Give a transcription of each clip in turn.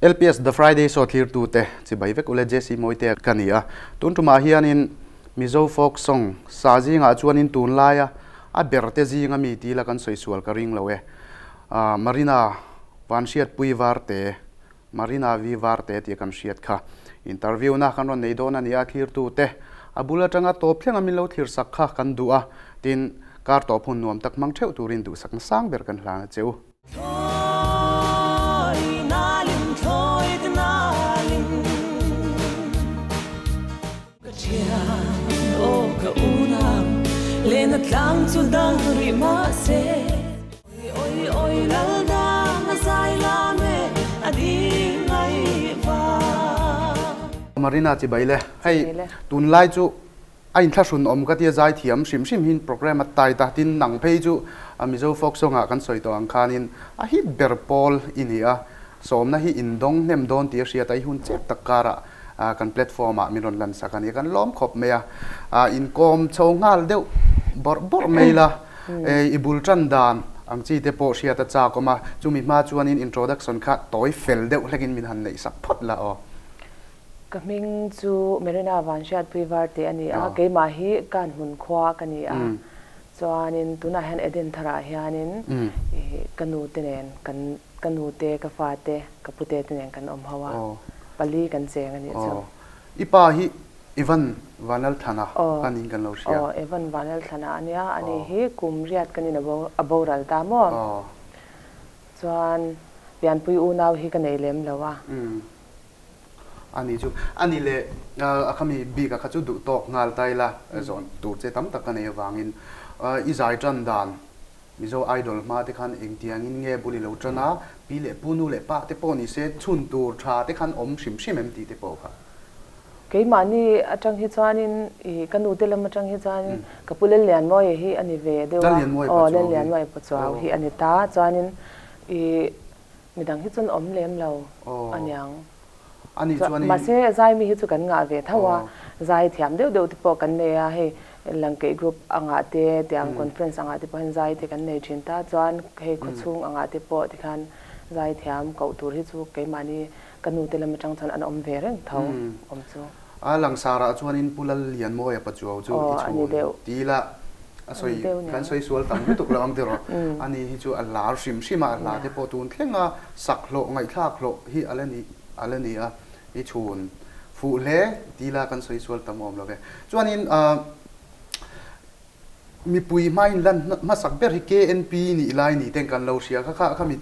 LPS The Friday Show thlirtute chibai vek ule JC Mawitea ka ni a. Tun tumah hianin Mizo folk song sa zingah chuanin tunlaia a berte zinga mi tila kan sawi sual ka ring lo e. Marina Vanhriatpui Varte, Marina V Varte tia kan hriat kha interview na kan rawn nei dawn a ni a, thlirtute a bul atanga tawp thlenga min lo thlir sak kha kan duh a, tin kar tawp hun nuam tak hmang theuh turin duhsakna sang ber kan hlan a che u. Marina chibai le, hei tunlai chu a inthlahrun awm ka tia zaithiam hrim hrim hin program a tai ta tin nang phei chu Mizo folk song ah kan sawi tawh ang khanin a hit ber pawl i ni a, sawmna hi indawng hnem dawn tih a hriat a, i hun chep tak karah kan platform ah min rawn lan sak a ni, kan lawm khawp mai a, inkawm chho nghal deuh bawrh bawrh mai la, i bul tan dan ang chi te pawh hriat a chak awm a, chumi hma chuanin introduction kha tawi fel deuh hlekin min han neih sak phawt la aw. Ka hming chu Marina Vanhriatpui Varte a ni a, keimah hi Kanhmun khua ka ni a, chuanin tunah hian Eden tharah hianin ka nu te nen kan ka nu te, ka fa te, ka pute te nen kan awm ho a, pali kan cheng a nih chu. I pa hi Evan Vanlalthlana a niin kan lo hria. Aw, Evan Vanlalthlana a nia, ani hi kum riat kan in a boral ta maw? Chuan pianpui unau hi ka nei lem lo a. A ni chu. A ni leh a khami bik a kha chu duh tawk nghal ta ila zawn tur che tam tak ka nei avangin i zai tan dan Mizo Idol hma te khan engtiangin nge bul i lo tan a, pi leh pu nu leh pa te pawh ni se chhun tur tha te khan awm hrim hrim em tih te pawh kha. Keimahni atang hi chuanin i ka nu te lam atang hi chuanin ka pu Lallianmawia hi a ni ve deuh a, aw Lallianmawia Pachuau hi a ni ta chuanin i Midang hi chuan awm lem lo aniang. Mahse Zaimi hi chu kan ngah ve tho a, zai thiam deuh deuh te pawh kan nei a, hei Langkeih group angah te tiang conference angah te pawh hian zai te kan nei thin ta chuan hei khawchhung angah te pawh tikhan zai thiam koh tur hi chu keimahni ka nu te lam atang chuan an awm ve reng tho awm chu. A langsarah chuanin Pu Lallianmawia Pachuau chu i chhun ti ila a sawi kan sawi sual tam lutuk lo ang tiraw. Ani hi chu a lar hrim hrim a, a hla te pawh tun thlenga sak hlawh ngaihthlak hlawh hi a la ni a la ni a, i chhun fuh hle ti ila kan sawi sual tam awm lo ve. Chuanin Mipui hmain lan hmasak ber hi KNP nih lai ni ten kan lo hria kha kha khami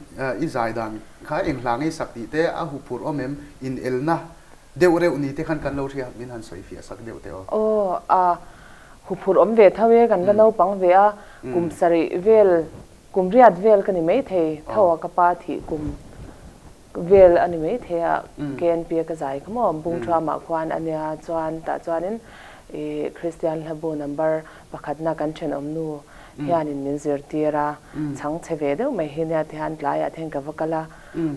i zai dan kha eng hla ngei sak tih te a huphurh awm em inelna deuh reuh ni te khan kan lo hria min han sawi fiah sak deuh teh aw. Aw a huphurh awm ve tho e kan la naupang ve a kum sarih vel kum riat vel ka ni maithei tho a ka pa thih kum Vel a ni maithei a, KNP a ka zai kha maw, Bungthuamah khuan a nia chuan tah chuanin ih Kristian hlabu number pakhatna kan thenawm nu hianin min zirtir a, chhang chhe ve deuh mai hi nia tihian tlaiah te hian ka va kal a,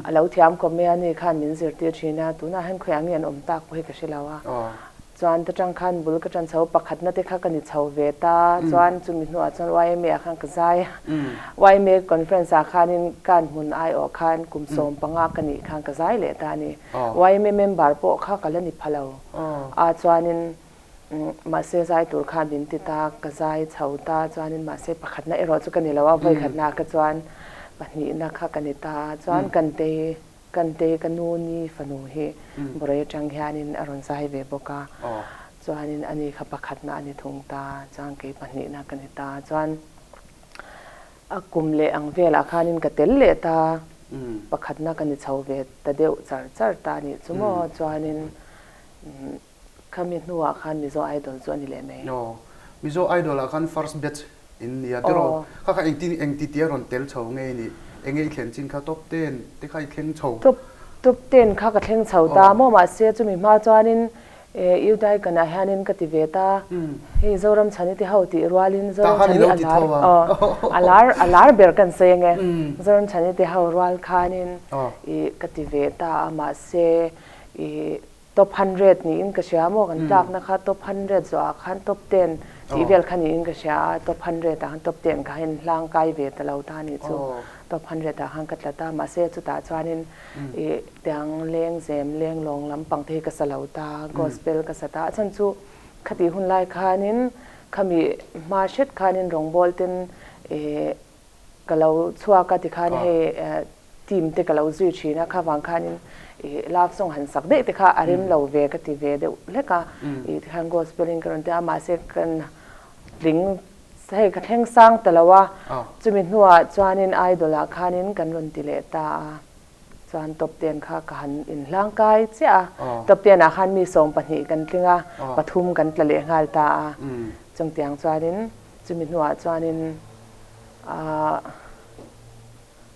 a lo thiam khawp mai a ni khan min zirtir thin a, tunah hian khawiah nge an awm tak pawh hi ka hre lo a. Chuan ta tang khan bul ka tan chho, pakhatna te kha ka ni chho ve ta, chuan chumi hnuah chuan YMA ah khan ka zai a, YMA conference ah khanin kan hmun aiawh khan kum 15 ka nih khan ka zai leh ta a ni. YMA member pawh kha ka la ni pha lo a, chuanin mahse zai tur khan min ti ta, ka zai chho ta, chuanin mahse pakhatna erawh chu ka ni lo a, vawikhatna ka chuan pahnihna kha ka ni ta, chuan kan tei Kan te ka nu ni fanu hi Borei atang hianin a rawn zai ve bawk a, chuanin ani kha pakhatna a ni thung ta, chuan kei pahnihna ka ni ta, chuan a kum leh ang velah khanin ka tel leh ta, pakhatna ka ni chho ve ta deuh char char ta a nih chu maw, chuanin Khami hnuah khan Mizo Idol chu a ni leh mai. Aw, Mizo Idol ah khan first batch in nia tiraw? Kha kha engtin engti tia rawn tel chho nge i nih? Enge i thlen chin kha top ten te kha i thleng chho? Top top ten kha ka thleng chho ta maw? Mahse chumi hma chuanin Udaikana hianin ka ti ve ta. Hei Zoram Chhani te ho tih rualin Zoram Chhani a lar aw a lar a lar ber kan sawi ange. Zoram Chhani te ho rual khanin i ka ti ve ta a mahse i Top 100 niin ka hria maw kan tlakna kha top 100 zawhah khan top 10 tih vel kha niin ka hria a, top 100 ah khan top 10 kha in hlang kai ve ta lo ta nih chu. Top 100 ah khan ka tla ta, mahse chutah chuanin ih tiang leng zem leng lawng lampang te hi ka sa lo ta, gospel ka sa ta. A chhan chu khatih hun lai khanin khami hma hret khanin rawngbawl ten ih ka lo chhuak a tikhan hei team te ka lo zui thin a, kha vang khanin ih love song han sak daih te kha a rem lo ve ka ti ve deuh hlek a, ih tikhan gospel in ka rawn ti a, mahse kan tling Hei ka thleng sang ta lo a, chumi hnuah chuanin Idol ah khanin kan rawn ti leh ta a, chuan top ten kha ka han inhlang kai chiah a, top ten ah khan mi 12 kan tling a, pathum kan tla leh nghal ta a, chungtiang chuanin chumi hnuah chuanin ahh.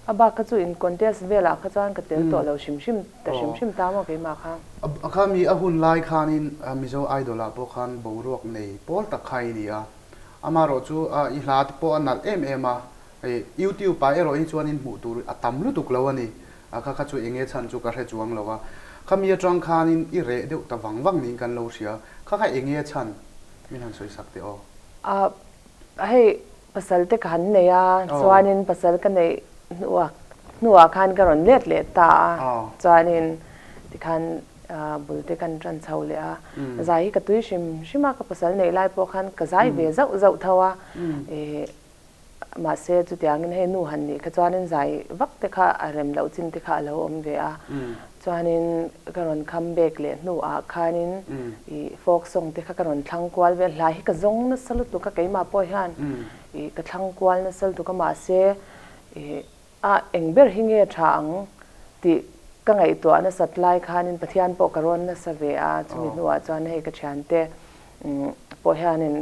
A bak kha chu in contest velah kha chuan ka tel tawh lo hrim hrim ta hrim hrim ta maw keimah kha. Kha mi a hun lai khanin Mizo Idol ah pawh khan boruak nei pawl tak kha i ni a, amaherawh chu i hla te pawh a nalh em em a, YouTube ah erawh hi chuanin hmuh tur a tam lutuk lo a ni, kha kha chu enge chhan chu ka hre chuang lo a, kha mi atang khanin i reh deuh ta vang vang niin kan lo hria, kha kha enge chhan min han sawi sak teh aw. A hei Pasal te ka han nei a, chuanin pasal ka neih hnuah hnuah khan ka rawn let leh ta a, chuanin tikhan bul te kan tan chho leh a, zai hi ka tui hrim hrim a, ka pasal neih lai pawh khan ka zai ve zauh zauh tho a, ih mahse chutiangin hei nu han nih kha chuanin zai vak te kha a rem loh chin te kha a lo awm ve a, Chuanin ka rawn come back leh hnuah khanin ih folk song te kha ka rawn thlang kual vel hlai hi ka zawng nasa lutuk a keimah pawh hian ih ka thlang kual nasa lutuk a mahse ih a eng ber hi nge tha ang tih ka ngaihtuah nasat lai khanin Pathian pawh ka rawn nasa ve a chumi hnuah chuan hei ka thiante pawh hianin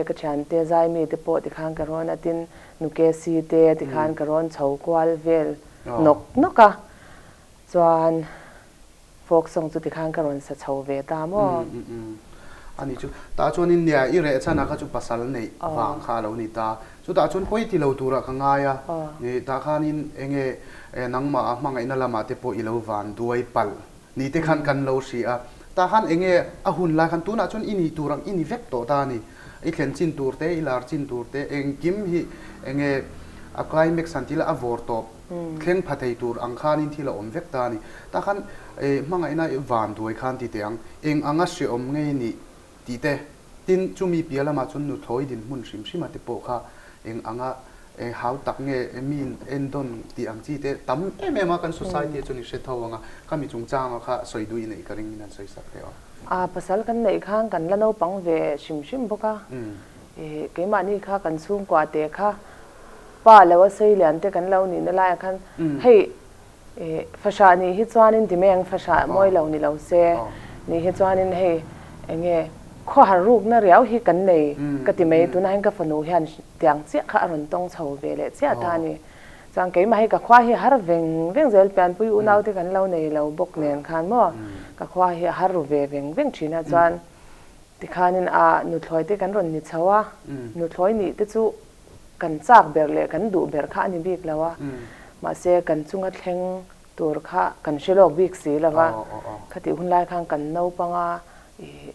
ka thiante zaimi te pawh tikhan ka rawn a tin Nukesi te tikhan ka rawn chho kual vel nawk nawk a. Chuan folk song chu tikhan ka rawn sa chho ve ta maw? Umm a ni chu. Tah chuanin nia i reh chhan ah kha chu pasal neih vang kha a lo ni ta. Chutah chuan pawi ti lo turah ka ngai a. Tah khanin enge nangmah a hmangaihna lamah te pawh i lo van duai palh ni te khan kan lo hria a. Tah khan enge a hun lai khan tunah chuan i ni tur ang i ni vek tawh ta a ni. I thlen chin tur te, i lar chin tur te engkim hi enge a climax han ti ila a vawr tawp. Thleng pha thei tur ang khanin thil a awm vek ta a ni. Tah khan hmangaihna van duai khan ti teh ang, eng anga hreawm ngei nih tih te, tin chumi piah lamah chuan nuthlawi dinhmun hrim hrima te pawh kha eng anga hau tak nge miin endawn tih ang chi te tam em em a kan society ah chuan i hre tho ang a, khami chungchanga kha sawi duh i neih ka ring in an sawi sak teh aw. A pasal kan neih khan kan la naupang ve hrim hrim bawk a, keimahni kha kan chhungkua te kha Pa lo a sei lian te kan lo nihna laiah khan hei fahrah nih hi chuanin ti mai ang fahrah mawi lo ni lo se nih hi chuanin hei eng nge khawhar rukna riau hi kan nei ka ti mai tunah hian ka fanu hian tiang chiah kha a rawn tawng chho ve leh chiah ta a ni. Chuan keimah hi ka khua hi a har veng veng zel pianpui unau te kan lo nei lo bawk nen khan maw ka khua hi a har ru ve veng veng thin a chuan tikhanin a nuthlawi te kan rawn ni chho a nuthlawi nih te chu Kan chak ber leh kan duh ber kha a ni bik lo a, mahse kan chunga thleng tur kha kan hre lawk bik si lo va, khatih hun lai khan kan naupang a ih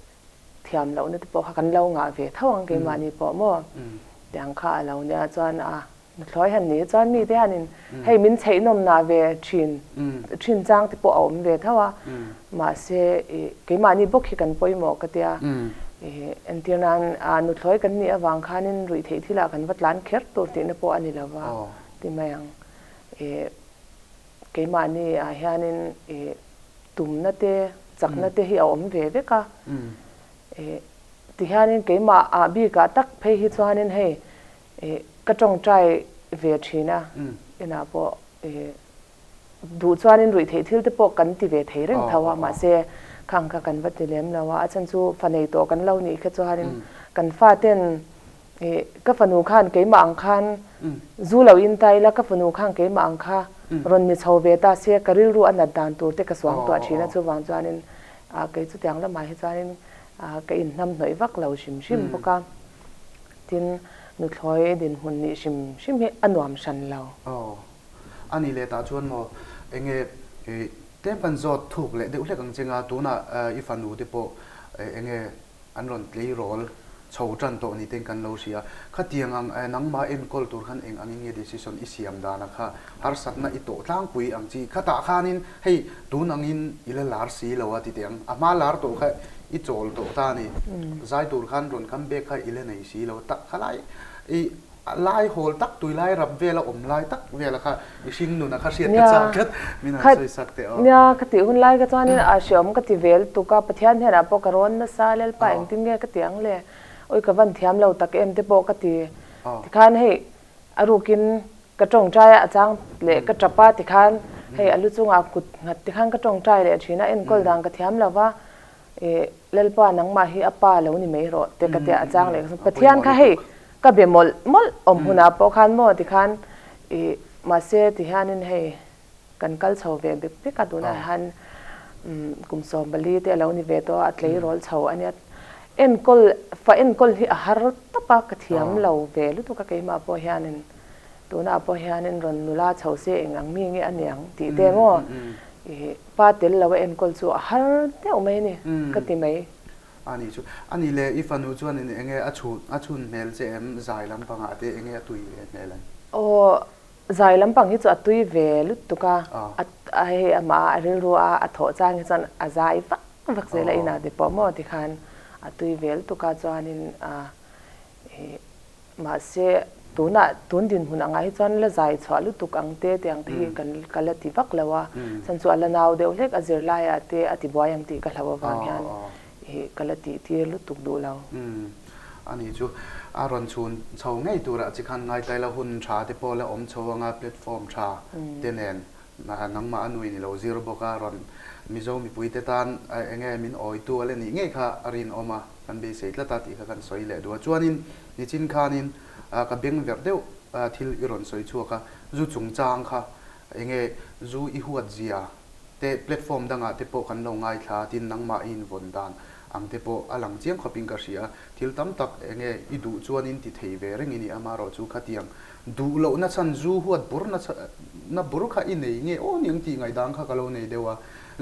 thiam lohna te pawh kha kan lo ngah ve tho ang keimahni pawh maw tiang kha a lo nia chuan a nuthlawi han ni chuan mite hianin hei min chheihnawmnah ve thin thin chang te pawh a awm ve tho a, mahse ih keimahni bawk hi kan pawimawh ka tia. Entir nan nuthlawi kan nih avang khanin ruih theih thilah kan va tlan kher tur tihna pawh a ni lo va ti mai ang. Keimahni ah hianin tumna te chakna te hi a awm ve vek a. Tihianin keimah ah bikah tak phei hi chuanin hei ka tawngtai ve thin a, inah pawh Duh chuanin ruih theih thil te pawh kan ti ve thei reng tho a, mahse khang kha kan va ti lem lo a, a chhan chu fa nei tawh kan lo nih kha chuanin kan faten ih ka fanu khan keimah ang khan zu lo in ta ila ka fanu khan keimah ang kha rawn ni chho ve ta se ka rilru a nat dan tur te ka suang tuah thin a, chuvang chuanin ah kei chutiang lamah hi chuanin ah ka inhnam hnawih vak lo hrim hrim bawk a, tin nuthlawi dinhmun nih hrim hrim hi a nuam hran lo. A nih leh tah chuan maw enge i tlem kan zawt thuk leh deuh hlek ang che nga tunah i fanu te pawh enge an rawn tleirawl chho tan tawh ni ten kan lo hria. Khatiang ang nangmah enkawl tur khan eng angin nge decision i siam dana kha harsatna i tawh tlangpui ang chi. Khatah khanin hei tun angin i la lar si lo a ti teh ang. A hma lar tawh kha i chawl tawh ta a ni. Zai tur khan rawn come back kha i la nei si lo tak khalai i A lai hawl tak, tui lai rap vela awm lai tak vela kha i hring nuna kha hriat ka chak tlat, min han sawi sak teh aw. Nia, ka tih hun lai kha chuanin a hreawm ka ti vel tuk a, Pathian hnenah pawh ka rawn nasa, Lalpa engtin nge ka ti ang le, awi ka van thiam lo tak em te pawh ka ti. Tikhan hei a rukin ka tawngtai a, a chang leh ka tap a tikhan hei a lu chungah kut nghat tikhan ka tawngtai leh thin a, enkawl dan ka thiam lo va, I Lalpa nangmah hi a pa lo ni mai rawh te ka tia a chang leh Pathian kha hei ka be mawlh mawlh awm hunah pawh khan maw tikhan i mahse tihianin hei kan kal chho ve bik bik a tunah hian kum 40 te a lo ni ve tawh a a tleirawl chho a nia enkawl fa enkawl hi a har tawp a ka thiam lo ve lutuk a keimah pawh hianin tunah pawh hianin rawn nula chho se eng ang mi nge a niang tih te maw I pa tel lo a enkawl chu a har deuh mai a ni, ka ti mai. A nih chu. A nih le, i fanu chuanin eng nge a chhun, a chhun hmel che em? Zai lampangah te eng nge a tui ve hmel em? Aw, zai lampang hi chu a tui ve lutuk a, a hei amah a rilru a a thawh chang hi chuan a zai vak vak zel a inah te pawh maw tikhan a tui ve lutuk a chuanin a i Mahse, tunah, tun dinhmun angah hi chuan la zai chhuah lutuk ang te tih ang te hi kan ka la ti vak lo a, chhan chu a la nau deuh hlek a zirlaiah te a ti buai ang tih ka hlauh avang hian ih ka la tih tir lutuk duh lo. Umm, a nih chu. A rawn chhun chho ngei turah chi khan ngaitlai la hun tha te pawh la awm chho anga platform tha te nen nangmah a nuin i lo zir bawk a, rawn Mizo mipuite tan eng nge min awitu a la nih ngei kha a rinawm a. Kan beisei tlat a tih kha kan sawi leh duh a. Chuanin nichin khanin ka beng verh deuh thil i rawn sawi chhuak a, zu chungchang kha enge zu i huat zia te platform dangah te pawh kan lo ngaithla a, tin nangmah i invawn dan ang te pawh a lang chiang khawpin ka hria a. Thil tam tak enge i duh chuanin ti thei ve reng i ni amaherawh chu khatiang duh lohna chhan zu huat bur na bur kha i nei nge aw niang tih ngaihdan kha ka lo nei deuh a.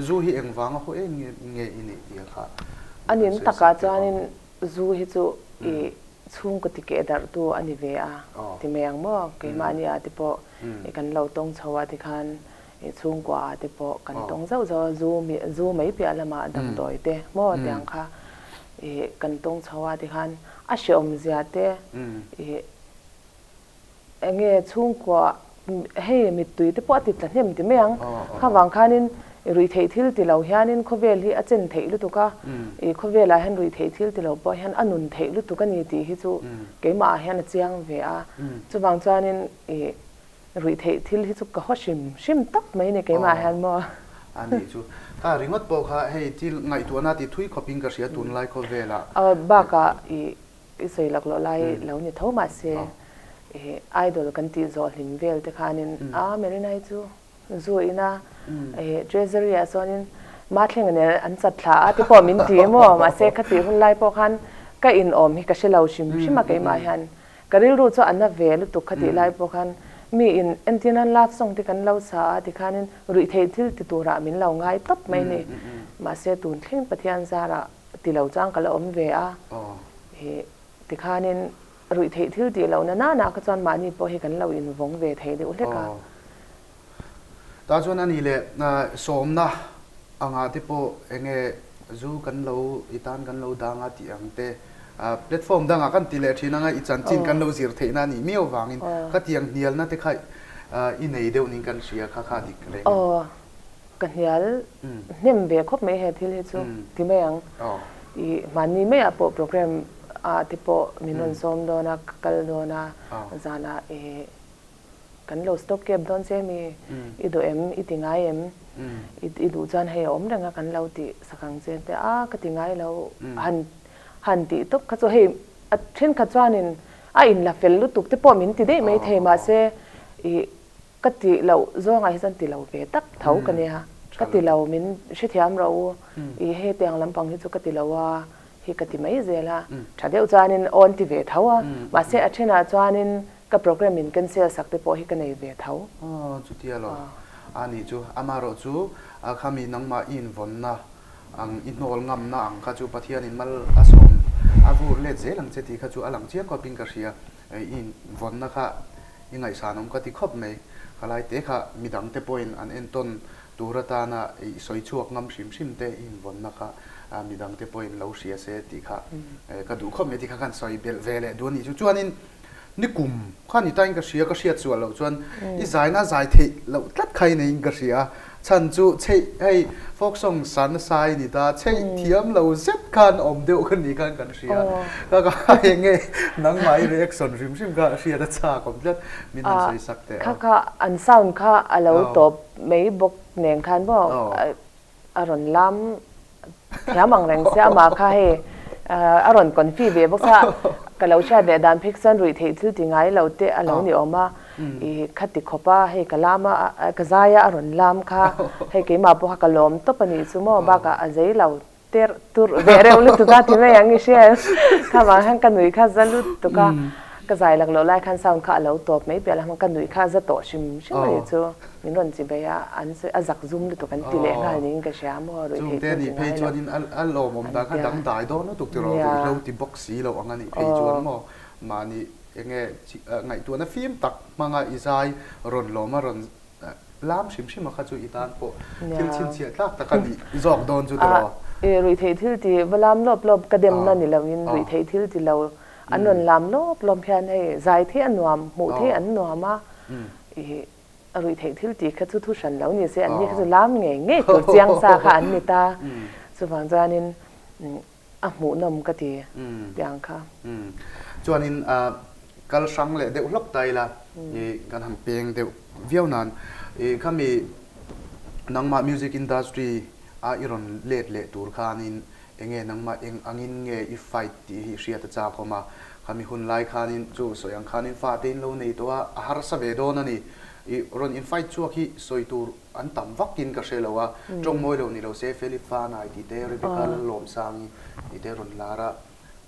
Zu hi engvanga haw em nge i nih tih kha A nin takah chuanin zu hi chu i chhungkaw tikeh darhtu a ni ve a ti mai ang maw? Keimahni ah te pawh i kan lo tawng chho a tikhan i chhungkua ah te pawh kan tawng zauh zauh a, zu zu mai piah lamah damdawi te maw tiang kha i kan tawng chho a tikhan a hrehawm zia te i Enge chhungkua hei mittui te pawh a ti tla hnem ti mai ang. Kha vang khanin ruihtheih thil ti lo hianin khawvel hi a chen theih lutuk a, i khawvelah hian ruihtheih thil ti lo pawh hian a nun theih lutuk a ni tih hi chu keimah ah hian a chiang ve a. Chuvang chuanin i ruihtheih thil hi chu ka haw hrim hrim tak mai a ni keimah ah hian maw. A nih chu. Kha ringawt pawh kha hei thil ngaihtuahna ti thui khawpin ka hria tunlai khawvelah. Bakah i I sawi lak loh lai lo ni tho mahse i idol kan tih zawh hlim vel te khanin a Marina-i chu zu ina i treasury ah chuanin Mathlenga nen an chat thla a ti pawh min ti maw mahse kha tih hun lai pawh khan ka inawm hi ka hre lo hrim hrim a keimah hian ka rilru chu a na ve lutuk kha tih lai pawh khan mi in entir nan love song te kan lo sa a tikhanin ruihtheih thil ti turah min lo ngai tawp mai ni mahse tun thleng Pathian zarah Ti lo chuan ka la awm ve a, i tikhanin ruih theih thil tih lohna nana kha chuan mahni pawh hi kan lo invawng ve thei deuh hlek a. Tah chuan a nih leh sawmna angah te pawh eng nge zu kan lo i tan kan lo dang a tih ang te platform dangah kan ti leh thin anga i chanchin kan lo zir theihna a nih miau vangin khatiang hnialna te kha i nei deuh niin kan hria kha kha dik reng em? Ka hnial hnem ve khawp mai he thil hi chu ti mai ang. I hmanni maiah pawh program ah te pawh min rawn sawm dawn a, ka kal dawn a, zanah i kan lo stop cab dawn che mi, i duh em, i ti ngai em, i duh chuan hei a awm reng a kan lo tih sak ang che te a ka ti ngai lo han han tih tawp kha chu hei a thenkhat chuanin a inla fel lutuk te pawh min ti daih maithei mahse i Ka tih loh zawngah hi chuan ti lo ve tak tho ka nia. Ka ti lo min hrethiam rawh u, i hetiang lampang hi chu ka ti lo a, hi ka ti mai zel a. Tha deuh chuanin aw an ti ve tho a, mahse a thenah chuanin ka program min cancel sak te pawh hi ka nei ve tho. Aw chutia lo. A nih chu, amaherawh chu khami nangmah i invawnna ang i hnawl ngamna ang kha chu Pathianin mal a sawm. a vur let zel ang che tih kha chu a lang chiang khawpin ka hria. I invawnna kha i ngaihsanawm ka ti khawp mai. Khalai te kha midangte pawhin an entawn tur atana i sawi chhuak ngam hrim hrim te i invawnna kha midangte pawhin lo hria se tih kha ka duh khawp mai tih kha kan sawi belh ve leh duh a nih chu. Chuanin Ni kum kha ni tain ka hria, ka hriat sual loh chuan i zaina zai theih loh tlat kha i neiin ka hria. Chhan chu chheih hei folk song sa nasa i ni ta, chheih thiam lo zet khan awm deuh ka ni khan kan hria. Ka ka eng nge nangmah i reaction hrim hrim kha hriat a chak awm tlat min han sawi sak teh a. Kha kha an sound kha a lo tawp mai bawk nen khan maw A rawn lam thiam ang reng sia amah kha hei a rawn confi ve bawk a, ka lo hriat leh dan phek chuan ruih theih thil ti ngai lo te a lo ni awm a, i khati khawp a hei ka lam a ka zai a a rawn lam kha hei keimah pawh kha ka lawm tawp a nih chu maw bakah a zei lo ter tur ve reuh lutuk a ti mai ang i hria em kha vang hian ka nuih kha za lutuk a, ka zai lak loh lai khan sound kha a lo tawp mai piah lamah ka nuih kha a za tawh hrim hrim a nih chu. Min rawn chi bei a, an sawi a zak zum lutuk an ti leh nghal niin ka hria maw ruih theih Chungte thil nih ti phei ngai lo chuanin a lawmawm an dan kha tia. dangdai dawn lutuk tiraw Nia. ruihhlo ti bawk si lo ang a nih phei chuan maw mahni enge ngaihtuahna fim tak hmanga i zai rawn lawm a rawn lam hrim hrim a kha chu i tan pawh thil chhinchhiah tlak tak a nih zawk dawn chu tiraw. Ruih theih thil ti va lam lawp lawp ka demna ni loin ruih theih thil ti lo an rawn lam lawp lawp hian hei zai thei a nuam hmuh thei an nuam a i A ruih theih thil tih kha chu thu hran lo ni se, anni kha chu lam ngei ngei tur chiang sa kha an ni ta. Chuvang chuanin a hmuhnawm ka ti tiang kha. Chuanin kal hrang leh deuh hlawk ta ila, kan han peng deuh viau nan, khami nangmah music industry a i rawn let leh tur khanin Enge nangmah eng angin nge i fight tih hi hriat a chak awm a, khami hun lai khanin chu sawi ang khanin fate in lo nei tawh a, a harsa ve dawn a ni. I rawn in fight chhuak hi sawi tur an tam vakin ka hre lo a, tawng mawi lo ni lo se Felip Fanai tih te, Rebecca Lalawmsangi tih te rawn lar a,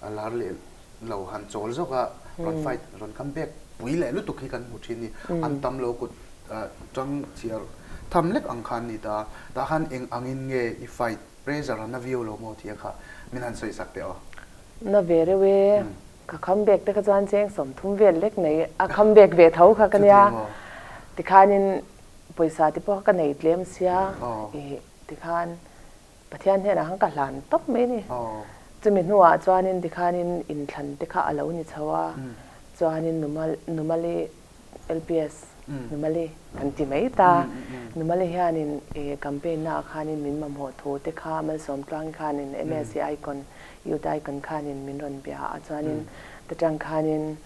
a lar leh lo han chawl zawk a, rawn fight rawn come back pui leh lutuk hi kan hmu thin ni. An tam lo kut tang chhiar tham lek ang khan ni ta, tah khan eng angin nge i fight Pressure a na viau lo maw tia kha min han sawi sak teh aw. Na ve reuh e, ka kham bek te kha chuan cheng 30 vel lek nei a kham bek ve tho kha ka nia. Tikhanin pawisa te pawh ka nei tlem sia i tikhan Pathian hnenah khan ka hlan tawp mai ni. Chumi hnuah chuanin tikhanin inthlan te kha a lo ni chho a, chuanin Numali LPS Numali kan ti mai ta. Numali hianin i campaign naah khanin min mamawh thu te kha Malsawm Tluangi khanin MSC Icon, Youth Icon khanin min rawn bia a chuanin ta tang khanin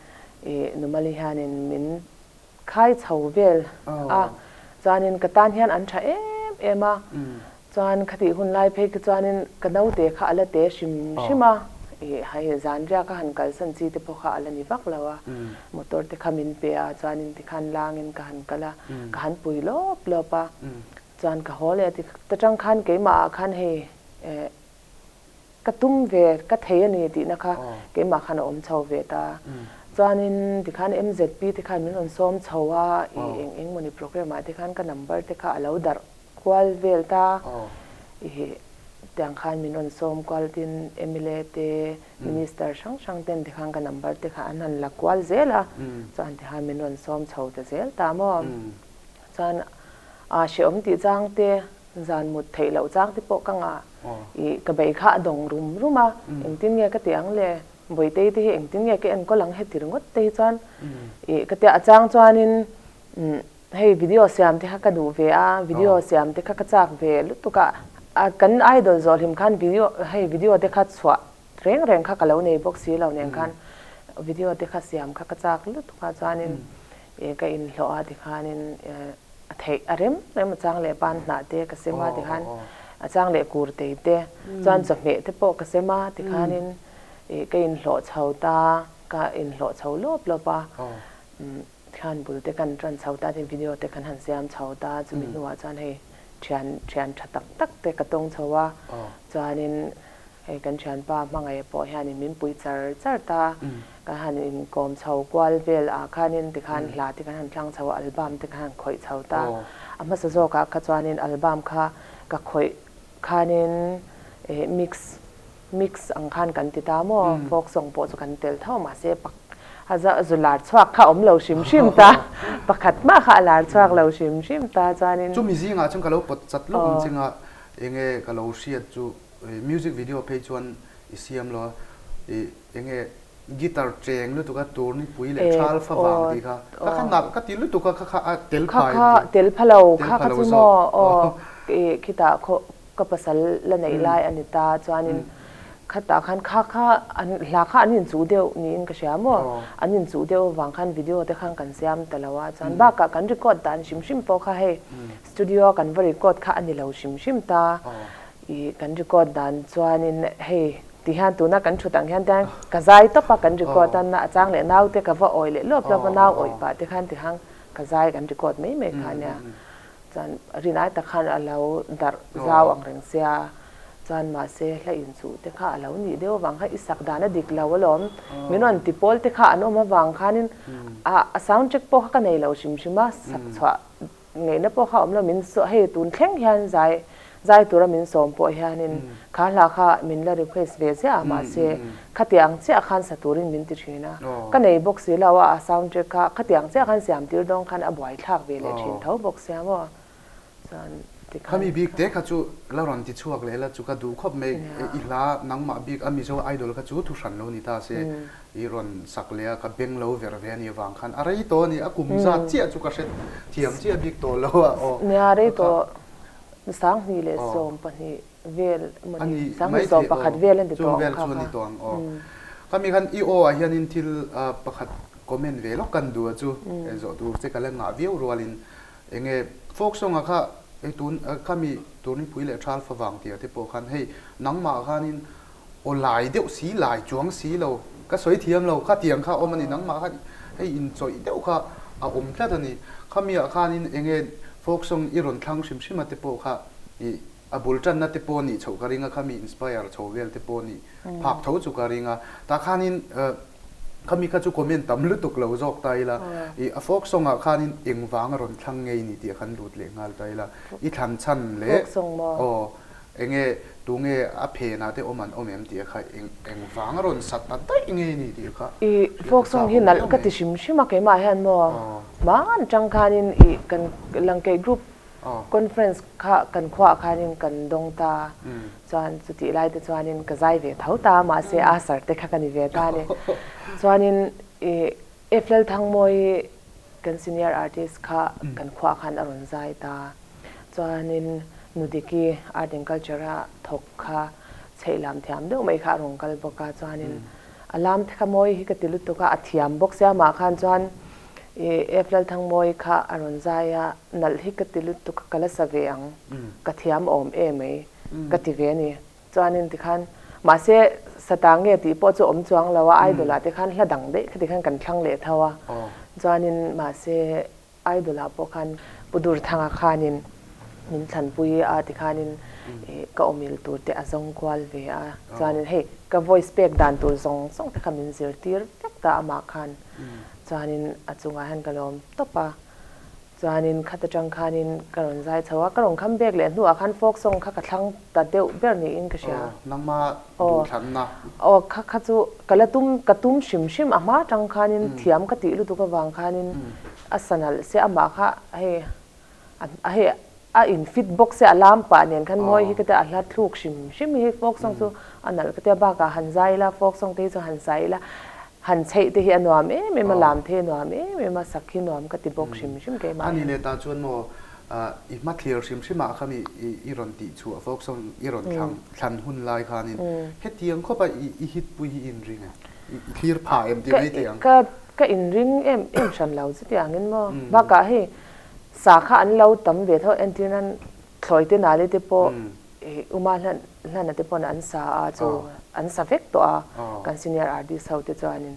i Numali hianin min khai chho vel a chuanin ka tan hian an tha em em a. Chuan khatih hun lai phei khi chuanin ka naute kha a la te hrim hrim a, ih hei zan riak a han kalsan chi te pawh kha a la ni vak lo a, motor te kha min pe a, chuanin tikhan langin ka han kal a, ka han pui lawp lawp a, chuan ka haw leh a ti ta tang khan keimah ah khan hei eh ka tum ve ka thei a ni tihna kha keimah khan a awm chho ve ta. Chuanin tikhan MZP te khan min rawn sawm chho a, ih eng eng mawni programme ah te khan ka number te kha a lo darh kual vel ta i tiang khan min rawn sawm kual tin mla te minister hrang hrang ten te khan ka number te kha an han la kual zel a chuan ti khan min rawn sawm chho ta zel ta maw chuan a hrehawm tih chang te zan mut theih loh chang te pawh ka ngah i ka bei kha a dawng rum rum a engtin nge ka tih ang le Bawitei te hi engtin nge ka enkawl ang heti ringawt te hi chuan i ka tia a chang chuanin Hei video siam te kha ka duh ve a, video siam te kha ka chak ve lutuk a, a kan idol zawh hlim khan video hei video te kha chhuah reng reng kha ka lo nei bawk si lo nen khan video te kha siam kha ka chak lutuk a chuanin ih ka inhlawh a tikhanin a theih a rem rem a chang leh pan hnah te ka sem a tikhan a chang leh kur tei te chuan chawhmeh te pawh ka sem a tikhanin ih ka inhlawh chho ta ka inhlawh chho lawp lawp a. Thian bul te kan tan chho ta tin video te kan han siam chho ta chumi hnuah chuan hei thian thian tha tak tak te ka tawng chho a chuanin hei kan thianpa hmangaih pawh hianin min pui char char ta kan han inkawm chho kual vel ah khanin tikhan hla te kan han thlang chho a album te kan han khawih chho ta a hmasa zawkah kha chuanin album kha ka khawih khanin mix. mix ang khan kan ti ta maw, folk song pawh chu kan tel tho mahse pak a zu lar chhuak kha awm lo hrim hrim ta, pakhat mah kha a lar chhuak lo hrim hrim ta chuanin. Chumi zingah chuan ka lo pawt chat lawk ang chinga enge ka lo hriat chu music video phei chuan i siam lo a, i enge guitar cheng lutuk a turnipui leh thal fa vang tih kha kha kha nalh ka ti lutuk a kha kha a tel pha em ti tel pha lo kha kha chu maw aw i khitah khaw ka pasal la neih lai a ni ta chuanin khatah khan kha kha an hla kha an inchuh deuh niin ka hria maw an inchuh deuh avang khan video te khan kan siam ta lo a chuan bakah kan record dan hrim hrim pawh kha hei studio a kan va record kha a ni lo hrim hrim ta i kan record dan chuanin hei Ti hian tuna kan thut ang hian tiang ka zai tawp a kan record a a chang leh naute ka va awih leh lawp lawp a nau awih pah te khan ti hang ka zai kan record mai mai kha ania chuan rinai tak khan a lo darh zau ang reng sia chuan mahse hla inchuh te kha a lo nih deuh avang khan i sak dan a dik lo alawm min rawn ti pawl te kha an awm avang khanin a sound check pawh kha ka nei lo hrim hrim a sak chhuah Ngaihna pawh kha awm lo, min saw hei tun thleng hian zai zai tura min sawm pawh hianin kha hla kha min la request ve ziah a mahse khatiang chiah khan sa turin min ti thin a, ka nei bawk si lo a, a sound track kha khatiang chiah khan siam tir dawn khan a buaithlak ve leh thin tho bawk sia maw chuan tikhan. Khami bik te kha chu la rawn ti chhuak leh la chu ka duh khawp mai, i hla nangmah bik a Mizo Idol kha chu thu hran lo ni ta se I rawn sak leh a, ka beng lo ver ve a nih avang khan a rei tawh a ni, a kum zat chiah chu ka hre thiam chiah bik tawh lo a aw. Nia rei tawh 2012 vel emaw ni, 2011 vel a ni tawh ang kha kha. Khami khan i aw ah hianin thil pakhat comment ve lawk kan duh a chu, zawh tur che ka la ngah viau rualin enge folk song ah kha hei tun khami Turnipui leh Thal Favang tih ah te pawh khan hei nangmah khanin Aw lai deuh si, lai chuang si lo, ka sawi thiam lo, khatiang kha a awm a ni, nangmah khan hei inchawih deuh kha a awm tlat a ni. Khamiah khanin eng nge folk song i rawn thlang hrim hrim a te pawh kha i a bul tanna te pawh nih chhoh ka ring a, khami inspire chho vel te pawh nih phak tho chu ka ring a. Tah khanin khami kha chu comment tam lutuk lo zawk ta ila, i a folk song ah khanin eng vang a rawn thlang ngei ni tih a khan lut leh nghal ta ila, i thlan chhan leh aw Enge tunge a phenah te awm an awm em tih kha eng eng vang a rawn sat ta daih nge ni tih kha I folk song hi nalh ka ti hrim hrim a keimah hian maw hmaan tang khanin i kan Langkeih group conference kha kan khuaah khanin kan dawng ta chuan chutih lai te chuanin ka zai ve tho ta mahse a sar te kha ka ni ve ta a ni chuanin i F Lalthangmawi kan senior artist kha kan khuaah khan a rawn zai ta. Chuanin Nudiki Art and Culture a thawk kha chheih lam thiam deuh mai kha a rawn kal bawk a, chuanin a lam te kha mawi hi ka ti lutuk a, a thiam bawk sia amah khan chuan i F Lalthangmawi kha a rawn zai a, nalh hi ka ti lutuk a, ka la sa ve ang, ka thiam awm em mai ka ti ve a ni. Chuanin tikhan mahse sata nge tih pawh chu awm chuang lo a, idol ah te khan hla dang daih kha tikhan kan thlang leh tho a, chuanin mahse Idol ah pawh khan Pu Durthanga khanin min thlanpui a tikhanin ka awmil tur te a zawng kual ve a, chuanin hei ka voice pek dan tur zawng zawng te kha min zirtir vek ta amah khan, chuanin a chungah hian ka lawm tawp a, chuanin khat atang khanin ka rawn zai chho a, ka rawn kham bek leh hnuah khan folk song kha ka thlang ta deuh ber niin ka hria. Aw, nangma duhthlanna. Aw, kha kha chu ka la tum, ka tum hrim hrim a hma tang khanin thiam ka tih lutuk avang khanin a sa nalh se amah kha hei a hei a in fit bawk se a lam pah nen khan mawi hi ka tia a hla thluk hrim hrim hi folk song chu a nalh ka tia bakah han zai ila folk song te hi chu han sai ila han chheih te hi a nuam em em a lam te hi a nuam em em a sak hi nuam ka ti bawk hrim hrim keimah hian. Ani leh ta chuan maw i hma thlir hrim hrim ah khan i rawn tih chhuah folk song i rawn thlang thlan hun lai khanin hetiang khawp a i hit pui hi i inring em? I thlir phah em tih mai thei ang. Ka ka inring em em hran lo chutiangin maw bakah hei sa kha an lo tam ve tho entir nan thlawi te nali te pawh uma hlan hlana te pawn an sa a chu an sa vek tawh a kan senior artist ho te chuanin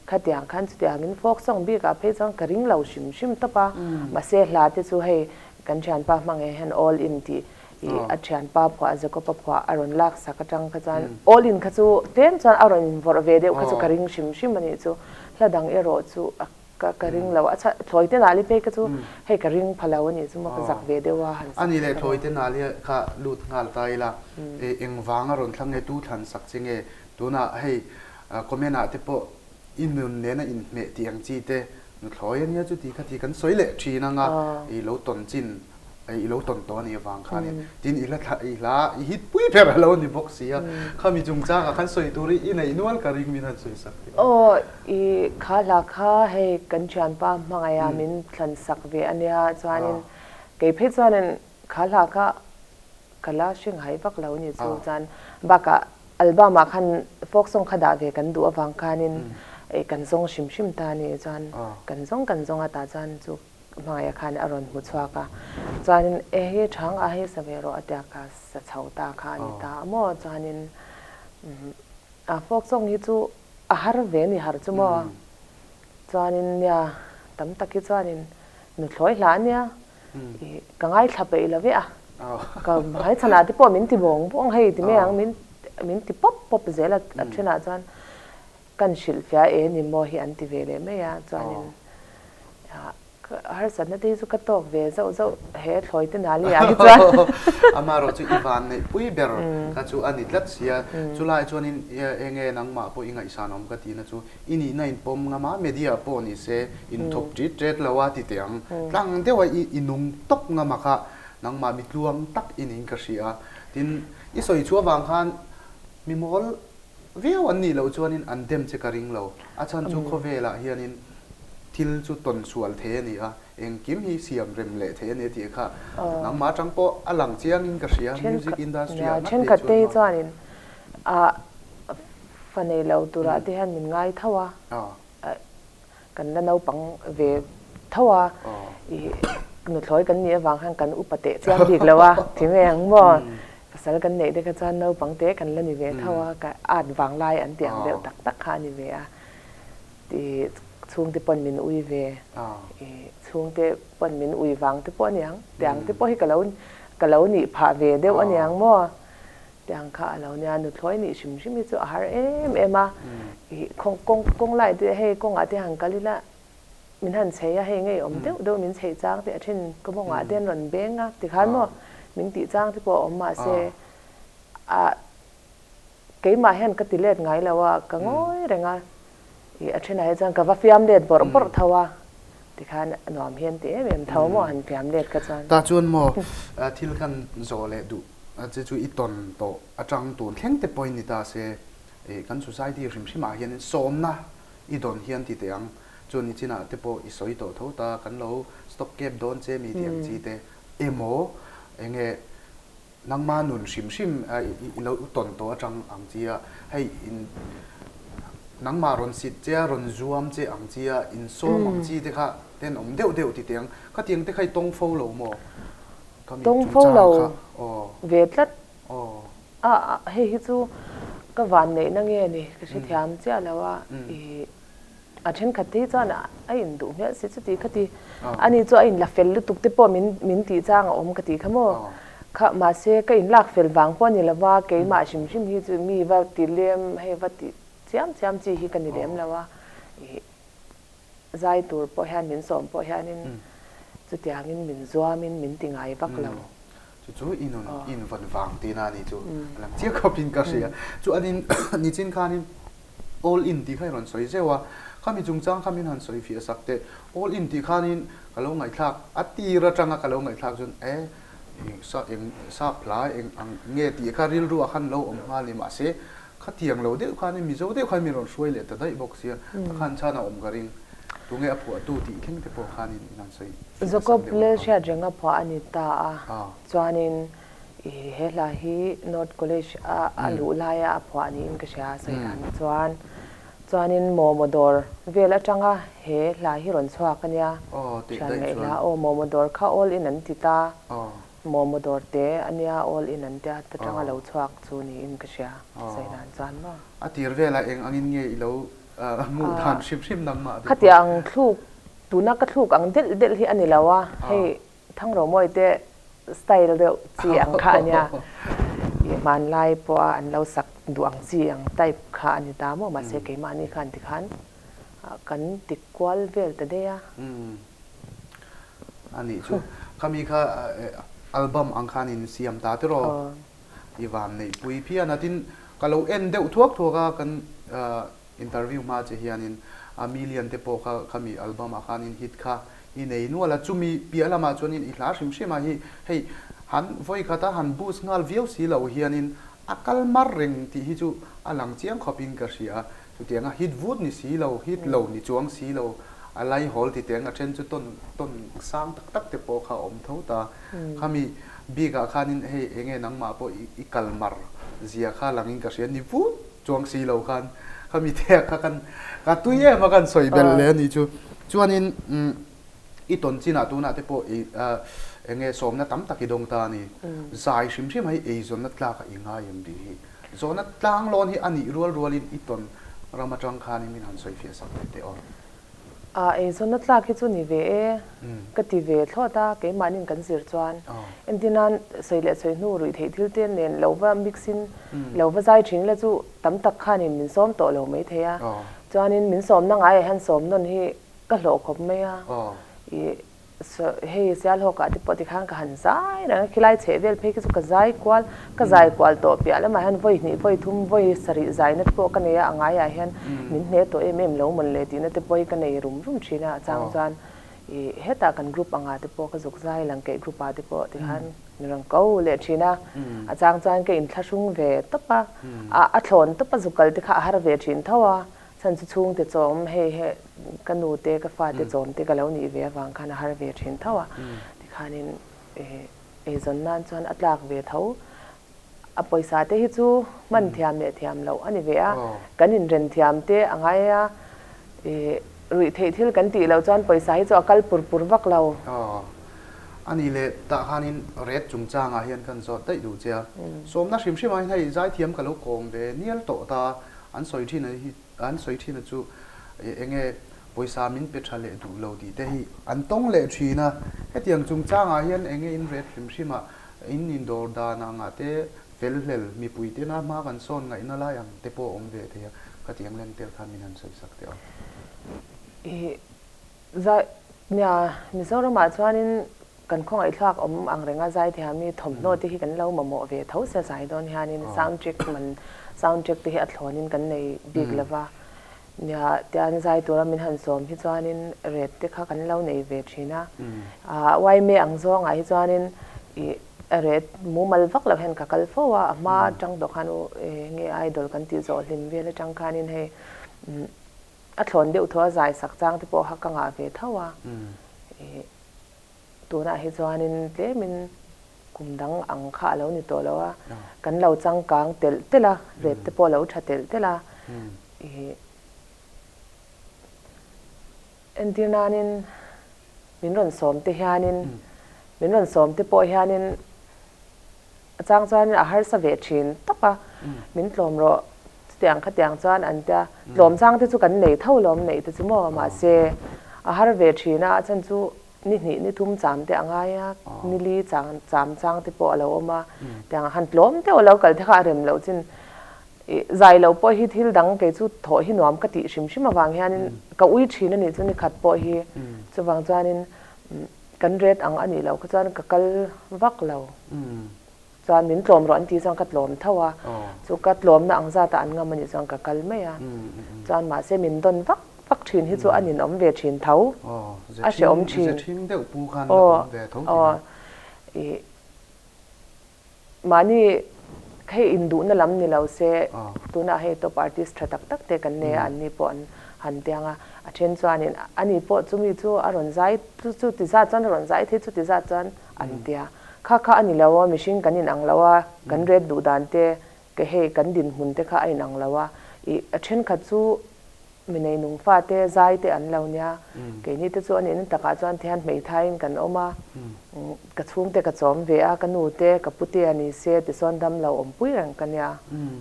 khatiang khan chutiangin folk song bikah phei chuan ka ring lo hrim hrim tawp a mahse hla te chu hei kan thianpa hmangei hian all in tih Ih a thianpa phuah Jacob-a phuah a rawn lak sak atang kha chuan all in kha chu tlem chuan a rawn invawrh ve deuh kha chu ka ring hrim hrim a nih chu. Hla dang erawh chu a. Ka ka ring lo a, thlawi te nali phei kha chu hei ka ring pha lo a nih chu maw ka zak ve deuh a han sak. A ni leh thlawi te nali kha lut nghal ta ila engvang a rawn thlang nge tu thlan sak che nge tunah hei comment ah te pawh i nun nena inhmeh tih ang chi te nuthlawi a nia chuti kha ti kan sawi leh thin anga i lo tawn chin i lo tawn tawh a nih avang khanin tin i hla thla i hla i hit pui ber a lo ni bawk si a, khami chungchangah khan sawi tur i neih nual ka ring min han sawi sak teh. Aw i kha hla kha hei kan thianpa hmangaiha min thlan sak ve a nia chuanin kei phei chuanin kha hla kha ka la hre ngai vak lo a ni chu chuan bakah album ah khan folk song kha dah ve kan duh avang khanin kan zawng hrim hrim ta a ni chuan kan zawng kan zawng a tah chuan chu Hmangaih khan a rawn hmu chhuak a, chuanin e hi thang a hei sa ve rawh a tia ka sa chho ta kha a ni ta a maw, chuanin a folk song hi chu a har ve ni har chu maw, chuanin nia tam tak hi chuanin nuthlawi hla a nia i ka ngaithla peih lo ve a, ka hmaichhanah te pawh min ti bawng bawng hei ti mai ang min min ti pawp pawp zel a a thenah chuan Kan hrilhfiah e ni maw hi an ti ve leh mai a, chuanin harsatna te hi chu ka tawk ve zauh zauh he thlawi te nali ah hi chuan. Amaherawh chu i van neih pui ber kha chu a ni tlat sia, chulai chuanin enge nangmah pawh i ngaihsan awm ka tihna chu i nihna in pawm ngam a, media pawh ni se in thawp tit tet lo a ti teh ang, tlang deuh a i nung tawp ngam a kha nangmah mi tluang tak i niin ka hria, tin i sawi chhuah vang khan mi mawl Viau an nih loh chuanin an dem che ka ring lo. A chhan chu khawvelah hianin thil chu tawn sual thei a ni a, engkim hi siam rem leh thei a ni a tih kha nangmah atang pawh a lang chiangin ka hria, music industry ah ngat phei chuan maw. Thenkhat te hi chuanin fa nei lo turah te hian min ngai tho a. Kan la naupang ve tho a, i nuthlawi kan nih avang khan kan upa teh chiang bik lo a, ti mai ang maw? Pasal kan neih te kha chuan naupang te kan la ni ve tho a, ka at vang lai an tih ang deuh tak tak kha a ni ve a, i chhungte pawn min ui ve, i chhungte pawn min ui vang te pawh a ni ang, tiang te pawh hi ka lo ka lo nih phah ve deuh a ni ang maw? Tiang kha a lo nia, nuthlawi nih hrim hrim hi chu a har em em a, ih kawng kawng kawng lai te hei kawngah te han kal ila min han chei a, hei ngei awm deuh deuh min chei chang te a then ka mawngah te an rawn beng a tikhan maw min tih chang te pawh a awm mahse ah keimah hian ka ti let ngai lo a, ka ngawi reng a. Ih a thenah hi chuan ka va fiam let bawrh bawrh tho a, tikhan a nuam hian ti em em tho maw han fiam let kha chuan. Tah chuan maw thil khan zawh leh duh che chu i tawn tawh atang tun thleng te pawhin ni ta se ih kan society hrim hrim ah hianin sawmna i dawn hian ti teh ang, chuan nichinah te pawh i sawi tawh tho ta kan lo stock kep dawn che mi tih ang chi te emaw enge Nangma nun hrim hrim i lo tawn tawh atang ang chi a, hei in nangmah rawn sit che a, rawn zuam che ang chi a, in sawm ang chi te kha ten awm deuh deuh ti teh ang. Khatiang te kha i tawng fo lo maw? Ka mi Tawng fo chungchang lo kha aw. ve tlat. Aw. A hei hi chu ka vanneihna nge ni ka hrethiam chiah lo a, i A thenkhat te hi chuan a in duh hmel si chuti kha ti. Ani chu a in la fel lutuk te pawh min min tih chang a awm ka tih kha maw. Kha mahse ka in lak fel vang pawh a ni lova keimah hrim hrim hi chu mi va ti lem hei va ti chiam chiam chi hi ka ni lem lo a. Ih zai tur pawh hian min sawm pawh hianin chutiangin min zuamin min ti ngai vak lo. Chu chu i nun i invawn vang tihna a ni chu a lang chiah khawpin ka hria. Chuanin nichin khanin All in tih kha i rawn sawi zeuh a, khami chungchang kha min han sawi fiah sak teh. All in tih khanin ka lo ngaihthlak, a tir atanga ka lo ngaihthlak chuan e eng sa eng sap hla eng ang nge tih kha rilru ah khan lo awm nghal ni mahse khatiang lo deuh khanin Mizo deuh khan min rawn hruai leh ta daih bawk sia, ta khan chhan a awm ka ring. Tunge a phuahtu tih thleng te pawh khanin in han sawi fiah sak Jacob deuh ang. Lalhriatrenga phuah a ni ta a, chuanin I he hla hi North College a a luh laia a phuah niin ka hria a sawi dan chuan. Chuanin Momo dawr vel atanga he hla hi rawn chhuak a nia. Thian ngaih hla aw Momo dawr kha all in an ti ta. Momo dawr te a nia all in an tia ta tanga lo chhuak chu niin ka hria sawi dan chuan maw. A tir velah eng angin nge i lo hmuh dan hrim hrim nangmah te pawh. Khatiang thluk tuna ka thluk ang delh delh hi a ni lo a hei Thangromawii te style deuh chi ang kha a nia. Ih hmanlai pawha an lo sak duh ang chi ang type kha a ni ta maw? Mahse keimahni khan tikhan. Kan ti kual vel ta daih a. A nih chu. Khami kha album ang khan in siam ta tiraw? I van neihpui phian a. Tin, ka lo en deuh thuak thuak a, kan interview hma che hianin a million te pawh kha khami album ah khanin hit kha i nei nual a. Chumi piah lamah chuanin i hla hrim hrim a hi hei han vawi khata han boost nghal viau si loh hianin a kal mar reng tih hi chu a lang chiang khawpin ka hria a. Chutianga hit vut ni si lo, hit lo ni chuang si lo, a laihawl ti teng a then chu tawn tawn sang tak tak te pawh kha a awm tho ta. Khami bikah khanin hei enge nangmah pawh i kal mar zia kha langin ka hria ni vut chuang si lo khan khami te ah kha kan ka tui em a kan sawi belh leh a nih chu. Chuanin i tawn chinah tunah te pawh i enge sawmna tam tak i dawng ta a ni. Zai hrim hrim hei eizawnna tlak a i ngai em tih hi Zawhna tlanglawn hi a nih rual rualin i tawn ram atang khanin min han sawi fiah sak leh teh aw. A, eizawnna tlak hi chu ni ve e, ka ti ve thlawt a, keimahnin kan zir chuan. Entir nan sawi leh sawi hnu ruih theih thil te nen lo va mix in lo va zai thin ila chu tam tak khanin min sawm tawh lo mai thei a. Chuanin min sawmna ngaiah hian sawm nawn hi ka hlawh khawp mai a. I Hei Sialhawkah te pawh tikhan ka han zai reng a, khilai chheh vel phei khi chu ka zai kual, ka zai kual tawh piah lamah hian vawi hnih vawi thum vawi sarih zaina te pawh ka nei a, a ngaiah hian min hne tawh em em lo mawn le tihna te pawh hi ka nei rum rum thin a, a chang chuan ih hetah kan group angah te pawh ka zuk zai lang keih group ah te pawh tikhan min rawn ko leh thin a, a chang chuan ka inthlahrung ve tawp a, a thlawn tawp a zuk kal te kha a har ve thin tho a. Chhan chu chhungte chawm hei he ka nu te ka fate chawm te ka lo nih ve avang khan a har ve thin tho a, tikhanin eizawn nan chuan a tlak ve tho. A pawisa te hi chu hman thiam leh thiam loh a ni ve a, kan inren thiam te a ngai a, ruih theih thil kan tih loh chuan pawisa hi chu a kal pur pur vak lo. A nih leh tah khanin ret chungchangah hian kan zawt daih duh che a, sawmna hrim hrimah hian hei zaithiam ka lo kawm ve nial tawh ta. An sawi thin a hi an sawi thin a chu eng nge pawisa min pe tha leh duh lo tih te hi an tawng leh thin a. Hetiang chungchangah hian eng nge in ret hrim hrim a, in indawr dan angah te fel hlel mipui tena hma kan sawn ngaihna lai ang te pawh a awm ve thei a, khatiang leng tel khan min han sawi sak teh aw. Ih zai nia Mizoramah chuanin Kan khawngaihthlak awm ang renga zaithiam hi thawmhnaw te hi kan lo mamawh ve tho sia zai dawn hianin sound check man sound check te hi a thlawnin kan nei bik lova nia tian zai tura min han sawm hi chuanin ret te kha kan lo nei ve thin a ah yma ang zawngah hi chuanin ih ret mumal vak loh hian ka kal fo a a hma atang tawh khan u enge idol kan tih zawh hlim vel atang khanin hei a thlawn deuh thaw a zai sak chang te pawh kha ka ngah ve tho a ih. Tunah hi chuanin tlemin kum dang ang kha a lo ni tawh lo a, kan lo changkang telh telh a, rep te pawh a lo tha telh telh a. Ih entir nanin min rawn sawm te hianin min rawn sawm te pawh hianin a chang chuanin a harsa ve thin tawp a, min tlawm rawh chutiang khatiang chuan an tia, tlawm chang te chu kan nei tho lawm neih te chu maw mahse a har ve thin a, a chhan chu ni hnih ni thum cham te a ngai a, ni li chang cham chang te pawh a lo awm a, tiang han tlawm deuh a lo kal te kha a rem loh chin ih zai lo pawh hi thil dang kei chu thawh hi nuam ka tih hrim hrim avang hianin ka ui thin a nih chu ni khat pawh hi chuvang chuanin Kan ret ang a nih loh kha chuan ka kal vak lo. Chuan min tlawm rawh an tih chuan ka tlawm tho a. Chu ka tlawmna ang zatah an ngam a nih chuan ka kal mai a. Chuan mahse min dawn vak vak thin hi chu a ninawm ve thin tho. A hrehawm thin. Aw aw ih. Mahni hei induhna lam ni lo se, tunah hei top artist tha tak tak te kan nei a, anni pawh an han tiang a, a then chuanin ani pawh chumi chu a rawn zai chu chu ti zat chuan a rawn zai thei chu ti zat chuan an tia. Kha kha a ni lo a, mihring kan inang lo a, kan ret duh dan te, ke hei kan dinhmun te kha a inang lo a, ih a thenkhat chu Mi neinung fate zai te an lo nia. Keini te chu a nihna takah chuan thian hmeithaiin kan awm a, ka chhungte ka chawm ve a, ka nu te, ka pu te a ni se tisawn dam lo awmpui reng ka nia.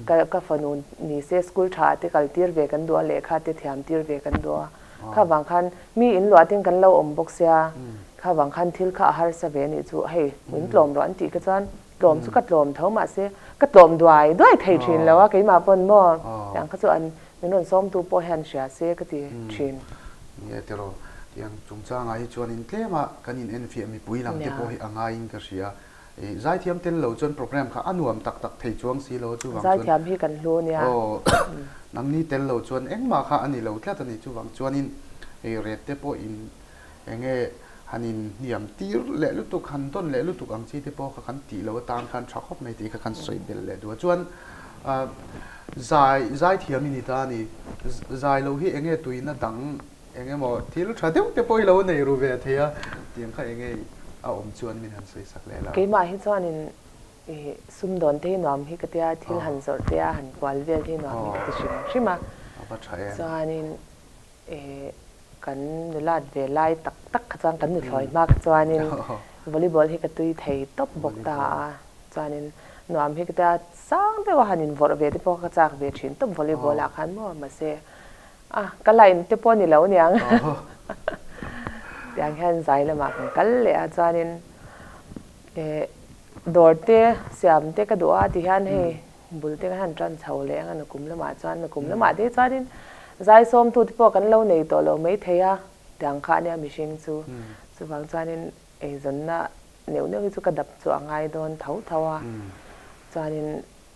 Ka ka fanu ni se school tha te kal tir ve kan duh a, lehkha te thiam tir ve kan duh a. Kha vang khan mi in luah tin kan lo awm bawk sia, kha vang khan thil kha a harsa ve anih chu hei min tlawm rawh an tih kha chuan tlawm chu ka tlawm tho mahse ka tlawm duai duai thei thin lo a keimah pawn maw tiang kha chu an. min rawn sawmtu pawh hian hria se ka ti thin. Ni e tiraw, tiang chungchangah hi chuanin tlema kan in enfiah mipui lam te pawh hi a ngaiin ka hria. I zaithiam tel lo chuan program kha a nuam tak tak thei chuang si lo a, chuvang chuan Zaithiam hi kan hlu nia. Aw, nangni tel lo chuan engmah kha a ni lo tlat a ni, chuvang chuanin i ret te pawh in eng nge han in hniam tir leh lutuk, han dawn leh lutuk ang chi te pawh kha kan tih lo atan khan tha khawp mai tih kha kan sawi belh leh duh a. Chuan zai zaithiam i ni ta a ni, zai lo hi eng nge tuina dang Eng emaw thil tha deuh te pawh i lo nei ru ve thei a, tiang kha eng nge a awm chuan min han sawi sak leh la. Keimah hi chuanin i sumdawn te hi nuam hi ka tia, thil han zawrh te a han kual vel te hi nuam hi ka ti hrim hrim a. A va tha em. Chuanin i kan nulat ve lai tak tak kha chuan kan nuthlawi hma kha chuanin volleyball hi ka tui thei tawp bawk ta a, chuanin nuam hi ka tia sang deuh a han invawrh ve te pawh kha ka chak ve thin tawp volleyball ah khan maw mahse A, ka line te pawh ni lo niang. Tiang hian zai lamah kan kal leh a chuanin eh dawr te siam te ka duh a ti hian hei bul te kan han tan chho leh ang a nakum lamah chuan nakum lamah te chuanin zai sawmtu te pawh kan lo nei tawh lo mai thei a tiang kha ania mihring chu chuvang chuanin eizawnna neuh neuh hi chu ka dap chu a ngai dawn tho tho a chuanin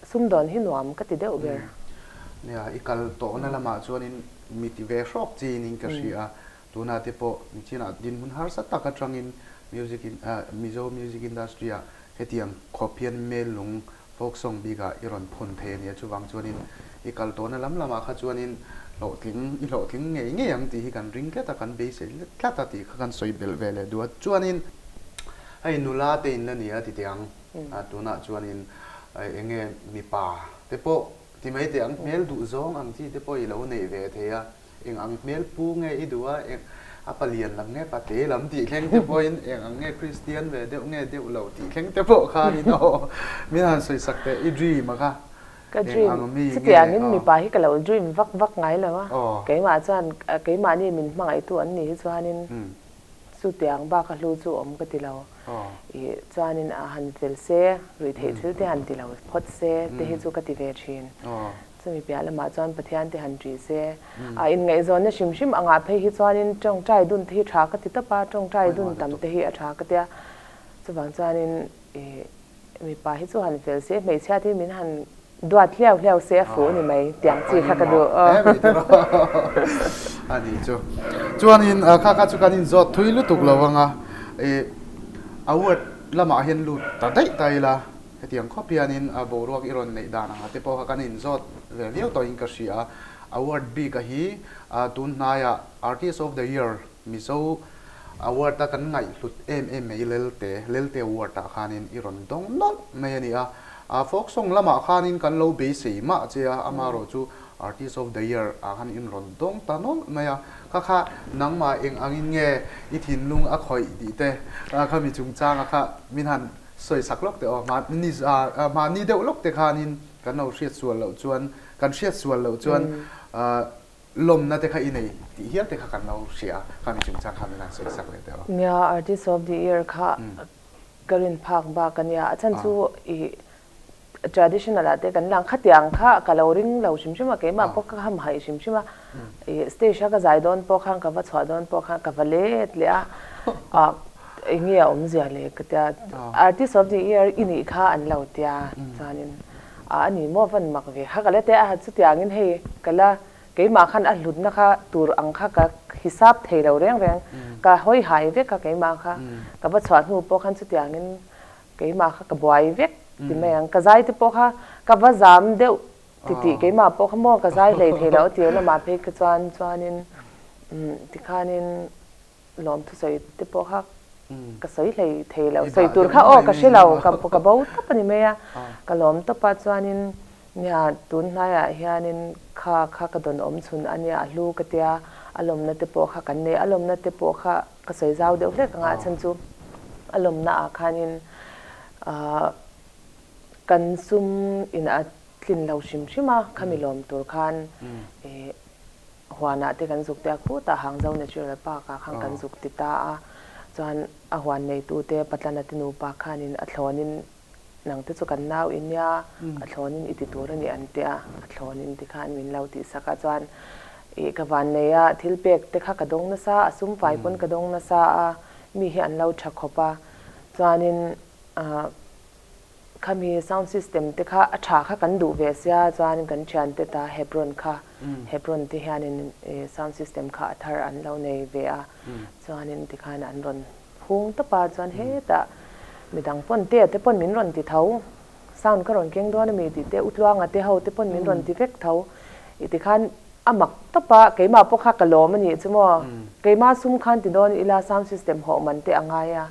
Sumdawn hi nuam ka ti deuh ber. Nia, i kal tawhna lamah chuanin mi ti ve hrawk chiin in ka hria a, tunah te pawh nichinah dinhmun harsa tak atangin music in Mizo music industry ah hetiang khawp hian hmel lung folk song bikah i rawn phun thei a nia, chuvang chuanin i kal tawhna lam lamah kha chuanin hlawhtling i hlawhtling ngei ngei ang tih hi kan ring tlat a, kan beisei tlat a tih kha kan sawi belh ve leh duh a, chuanin hei nula te in la ni a ti teh ang. Tunah chuanin eng nge mipa te pawh ti mai teh ang, hmel duh zawng ang chi te pawh i lo neih ve thei a, eng ang hmel pu nge i duh a, eng a palian lam nge pate lam tih thleng te pawhin eng ang nge Kristian ve deuh nge deuh lo tih thleng te pawh khanin aw min han sawi sak teh i dream a kha Ka dream chutiangin mipa hi ka lo dream vak vak ngai lo a, keimah chuan keimahni min hmangaihtu an nih hi chuanin chutiang bak a hlu chu awm ka ti lo. I chuanin a han fel se, ruih theih thil te han ti lo phawt se te hi chu ka ti ve thin. Chumi piah lamah chuan Pathian te han ṭih se. A inngaihzawnna hrim hrim angah phei hi chuanin tawngtai dun te hi ṭha ka ti tawp a, tawngtai dun tam te hi a ṭha ka tia. Chuvang chuanin i mipa hi chu han fel se, hmeichhia te hi min han Duat hliau hliau se a fuh ni mai tiang chi kha ka duh. A nih chu. Chuanin kha kha chu kan inzawt thui lutuk lo anga i award lamah hian lut ta daih ta ila hetiang khawp hianin boruak i rawn neih dan anga te pawh kha kan inzawt ve viau tawhin ka hria a. Award bik a hi tun hnaiah Artist of the Year Mizo award a kan ngaihhlut em em mai Lelte, Lelte award ah khanin i rawn dawng nawlh mai a ni a. Folk song lamah khanin kan lo beisei mah che a, amaherawh chu Artist of the Year ah khan in rawn dawng ta nawlh mai a. Kha kha nangmah eng angin nge i thinlung a khawih tih te khami chungchanga kha min han sawi sak lawk teh aw. Mahni mahni deuh lawk te khanin kan lo hriat sual loh chuan, kan hriat sual loh chuan Lawmna te kha i nei tih hial te kha kan lo hria a, kha mi chungchang kha min han sawi sak leh teh aw. Nia, Artist of the Year kha ka rin phak bak a nia, a chhan chu i traditional ah te kan lang khatiang kha ka lo ring lo hrim hrim a, keimah pawh ka ham haih hrim hrim a, i stage a ka zai dawn pawh khan ka va chhuah dawn pawh khan ka va let leh a, ah eng nge a awmzia le ka tia, Artist of the Year i nih kha an lo tia chuanin A a ni maw van mak ve kha ka la teh a chutiangin hei ka la keimah khan a hlutna kha tur ang kha ka hisap thei lo reng reng ka hawi hai vek a keimah kha ka va chhuah hnu pawh khan chutiangin keimah kha ka buai vek ti mai ang ka zai te pawh kha ka va zam deuh ti tih keimah pawh kha maw ka zai hlei thei lo a tir lamah phei kha chuan chuanin tikhanin Lawm thusawi te pawh kha ka sawi hlei thei lo, sawi tur kha aw ka hre lo, ka ka bo tawp a ni mai a, ka lawm tawp a chuanin nia tun hnaiah hianin kha kha ka dawn awm chhun a nia a hlu ka tia, a lawmna te pawh kha kan nei, a lawmna te pawh kha ka sawi zau deuh hlek ang a, a chhan chu a lawmna ah khanin ah kan sum in a tlin lo hrim hrim a, khami lawm tur khan ih Huanah te kan zuk te a khutah Hangzhou Natural Park ah khan kan zuk ti ta a, chuan a huan neitu te Patlana te nupa khanin a thlawnin Nang te chu kan nau i nia, a thlawnin i ti tur a ni an ti a, a thlawnin tikhan min lo tihsak a chuan ih ka van nei a, thil pek te kha ka dawng nasa, a sum fai pawn ka dawng nasa a, mi hi an lo tha khawp a, chuanin ah khami sound system te kha a tha kha kan duh ve sia chuan kan thiante ta Hebron kha Hebron te hianin ih sound system kha a thar an lo nei ve a, chuanin tikhan an rawn Hung tawpa chuan hetah midang pawn te te pawn min rawn ti tho, sound ka rawn keng dawn a mi tih te, U Tluanga te ho te pawn min rawn ti vek tho. I tikhan a mak tawpa keimah pawh kha ka lawm a nih chu maw. Keimah sum khan ti dawn ila sound system hawh man te a ngai a,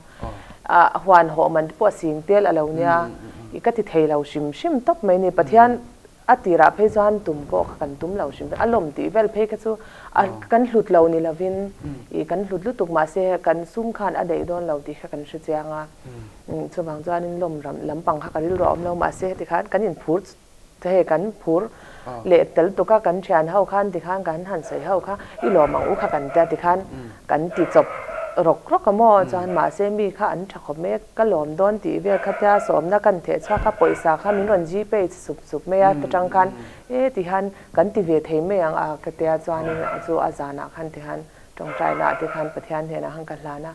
a huan hawh man te pawh a sing tel a lo nia, i ka ti thei lo hrim hrim tawp mai ni. Pathian A tirah phei chuan tum pawh kha kan tum lo hrim a lawm tih vel phei kha chu a kan hlut lo ni lovin ih kan hlut lutuk mahse kan sum khan a daih dawn lo tih kha kan hre chiang a chuvang chuanin lawm ram lampang kha ka rilru a awm lo mahse heti khan kan inphur hei kan phur leh tel tuk a kan thian ho khan tikhan kan han sawi ho kha i lawm ang u kha kan tia tikhan kan ti chawp rawk rawk a maw chuan mahse mi kha an tha khawp mai a ka lawm dawn tih vel kha tia sawmna kan theh chhuak a pawisa kha min rawn gpay Sup sup mai a, ta tang khan e ti hian kan ti ve thei mai ang a ka tia chuanin a chu a zanah khan ti hian tawngtaina ah te khan Pathian hnenah khan ka hlan a,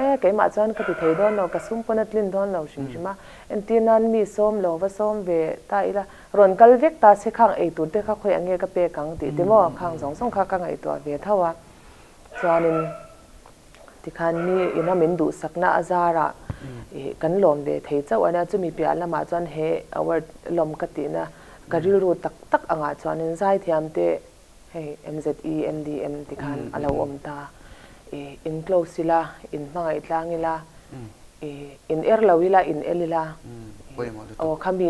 e keimah chuan ka ti thei dawn lo, ka sum pawn a tlin dawn lo hrim hrim a, entir nan mi sawm lo va sawm ve ta ila rawn kal vek ta se khang ei tur te kha khawiah nge ka pek ang tih te maw khang zawng zawng kha ka ngaihtuah ve tho a, chuanin. Tikhan mi ina min duhsakna a zarah ih kan lawm ve thei chauh a nia, chumi piah lamah chuan he award lawm ka tihna ka rilru tak tak angah chuanin zaithiam te hei MZE, MDM tikhan a lo awm ta. Ih in close ila, in hmangaih tlang ila, ih in er lo ila, in el ila, aw khami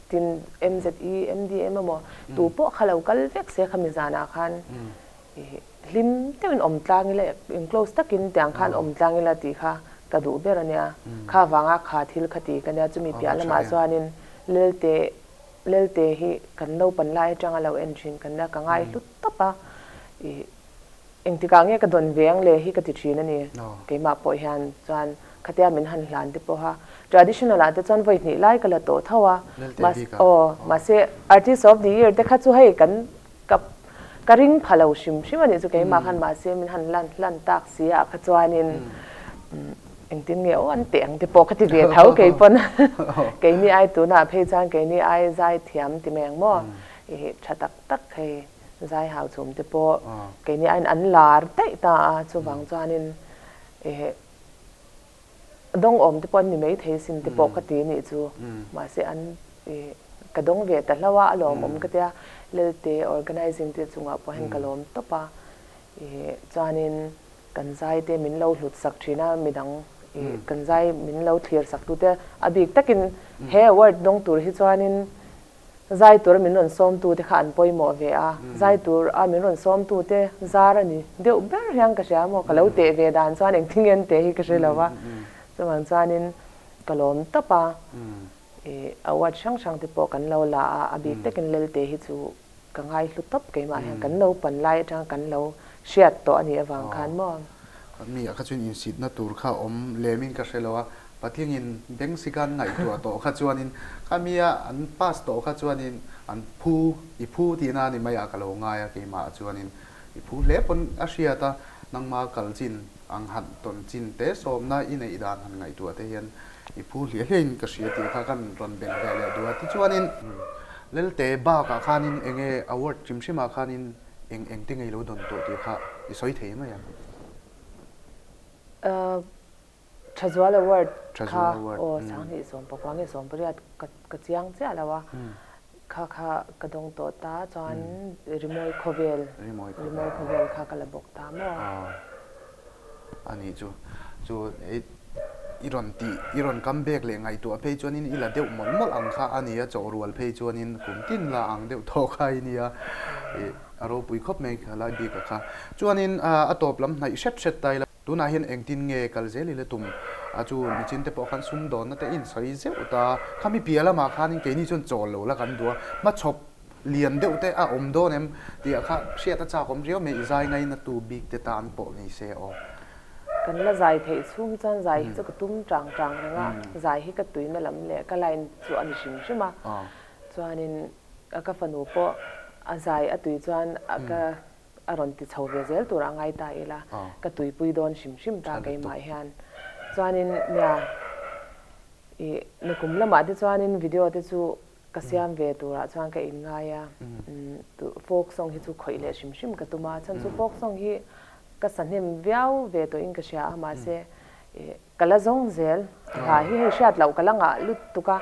tin MZE, MDM emaw tu pawh kha lo kal vek se khami zanah khan ih Hlim deuhin awm tlang ila, in close takin tiang khan awm tlang ila tih kha ka duh ber a nia. Kha vanga kha thil kha ti ka nia, chumi piah lamah chuanin Lelte, Lelte hi kan naupan lai atanga lo en thin kan nia, ka ngai hlut tawp a. Ih, engtikah nge ka dawn ve ang le hi ka ti thin a ni. Keimah pawh hian chuan khatia min han hlan te pawha traditional ah te chuan vawi hnih lai ka la tawh tho a. Aw, mahse Artist of the Year te kha chu hei kan Ka ka ring pha lo hrim hrim a nih chu keimah khan mahse min han lan hlan tak si ah kha chuanin engtin nge aw an teh ang te pawh ka ti ve tho kei pawn keini ai tunah phei chuan keini ai zai thiam ti mai ang maw ih tha tak tak hei zai hau chhum te pawh keini aiin an lar daih ta a chuvang chuanin ih Dawng awm te pawh an ni mai thei sin te pawh ka ti nih chu. Mahse an i ka dawng ve ta hlauh a, a lawmawm ka tia. Lelte organizing te chungah pawh hian ka lawm tawp a. I chuanin kan zai te min lo hlut sak thin a, midang i kan zai min lo thlir sak tu te a bik takin he award dawng tur hi chuanin Zai tura min rawn sawmtu te kha an pawimawh ve a, zai tur a min rawn sawmtu te zar a ni deuh ber hian ka hria maw, ka lo teh ve dan chuan engtin nge an teh hi ka hre lo va, chuvang chuanin ka lawm tawp a, ih award hrang hrang te pawh kan lo la a, a bik takin Lelte hi chu ka ngai hlu tawp keimah hian kan naupan lai atanga kan lo hriat tawh a nih avang khan maw. Mi ah kha chuan insitna tur kha awm lemin ka hre lo a, Patlingin Bengsika an ngaihtuah tawh kha chuanin khamia an pass tawh kha chuanin an phu, i phu tihna a ni mai a ka lo ngai a keimah chuanin i phu hle pawn a hriat a, nangma kal chin ang han tawn chin te sawmna i neih dan han ngaihtuah te hian i phu hliah hliahin ka hria tih kha kan rawn beng ve leh duh a tichuanin Lelte bakah khanin enge award hrim hrimah khanin eng eng te ngei lo dawn tawh tih kha i sawi thei mai ang. Thazual Award kha aw 2019 nge 18 ka chiang chiah lo a, kha kha ka dawng tawh ta chuan Rimawi Khawvel Rimawi Khawvel kha ka la bawk ta maw? A nih chu chu i rawn tih i rawn come back leh ngaihtuah phei chuanin i la deuh mawlh mawlh ang kha a ni a, chawhrual phei chuanin kum tin la ang deuh tawh kha i nia ih a ropui khawp mai kha lai bik a kha. Chuanin a tawp lam hnaih hret hret ta ila. Tunah hian engtin nge kal zel ila tum a chu nichin te pawh khan sumdawnna te in sawi zeuh ta. Khami piah lamah khanin keini chuan chawl lo la kan duh a, hmachhawp lian deuh te a awm dawn em tih ah kha hriat a chak awm riau mai i zai ngaina tu bik te tan pawh ni se aw. Kan la zai theih chhung hi chuan zai hi chu ka tum tang tang reng a, zai hi ka tuina lam leh ka line chu a ni hrim hrim a. Chuanin ka fanu pawh a zai a tui chuan ka a rawn ti chho ve zel turah ngai ta ila, ka tuipui dawn hrim hrim ta keimah hian. Chuanin nia ih nakum lamah te chuanin video te chu ka siam ve turah chuan ka inngai a, folk song hi chu khawih leh hrim hrim ka tum a, chhan chu folk song hi ka sahnem viau ve tawhin ka hria a, mahse ih Ka la zawng zel. Hla hi hei hriat loh ka la ngah lutuk a,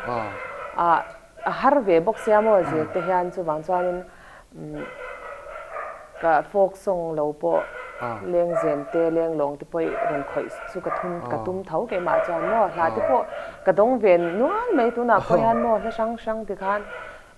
a har ve bawk sia maw zir te hian chuvang chuanin ka folk song lo pawh lengzem te lenglawng te pawh i rawn khawih chu ka thum ka tum tho keimah chuan maw hla te pawh ka dawng ve nual mai tunah pawh hian maw hla hrang hrang tikhan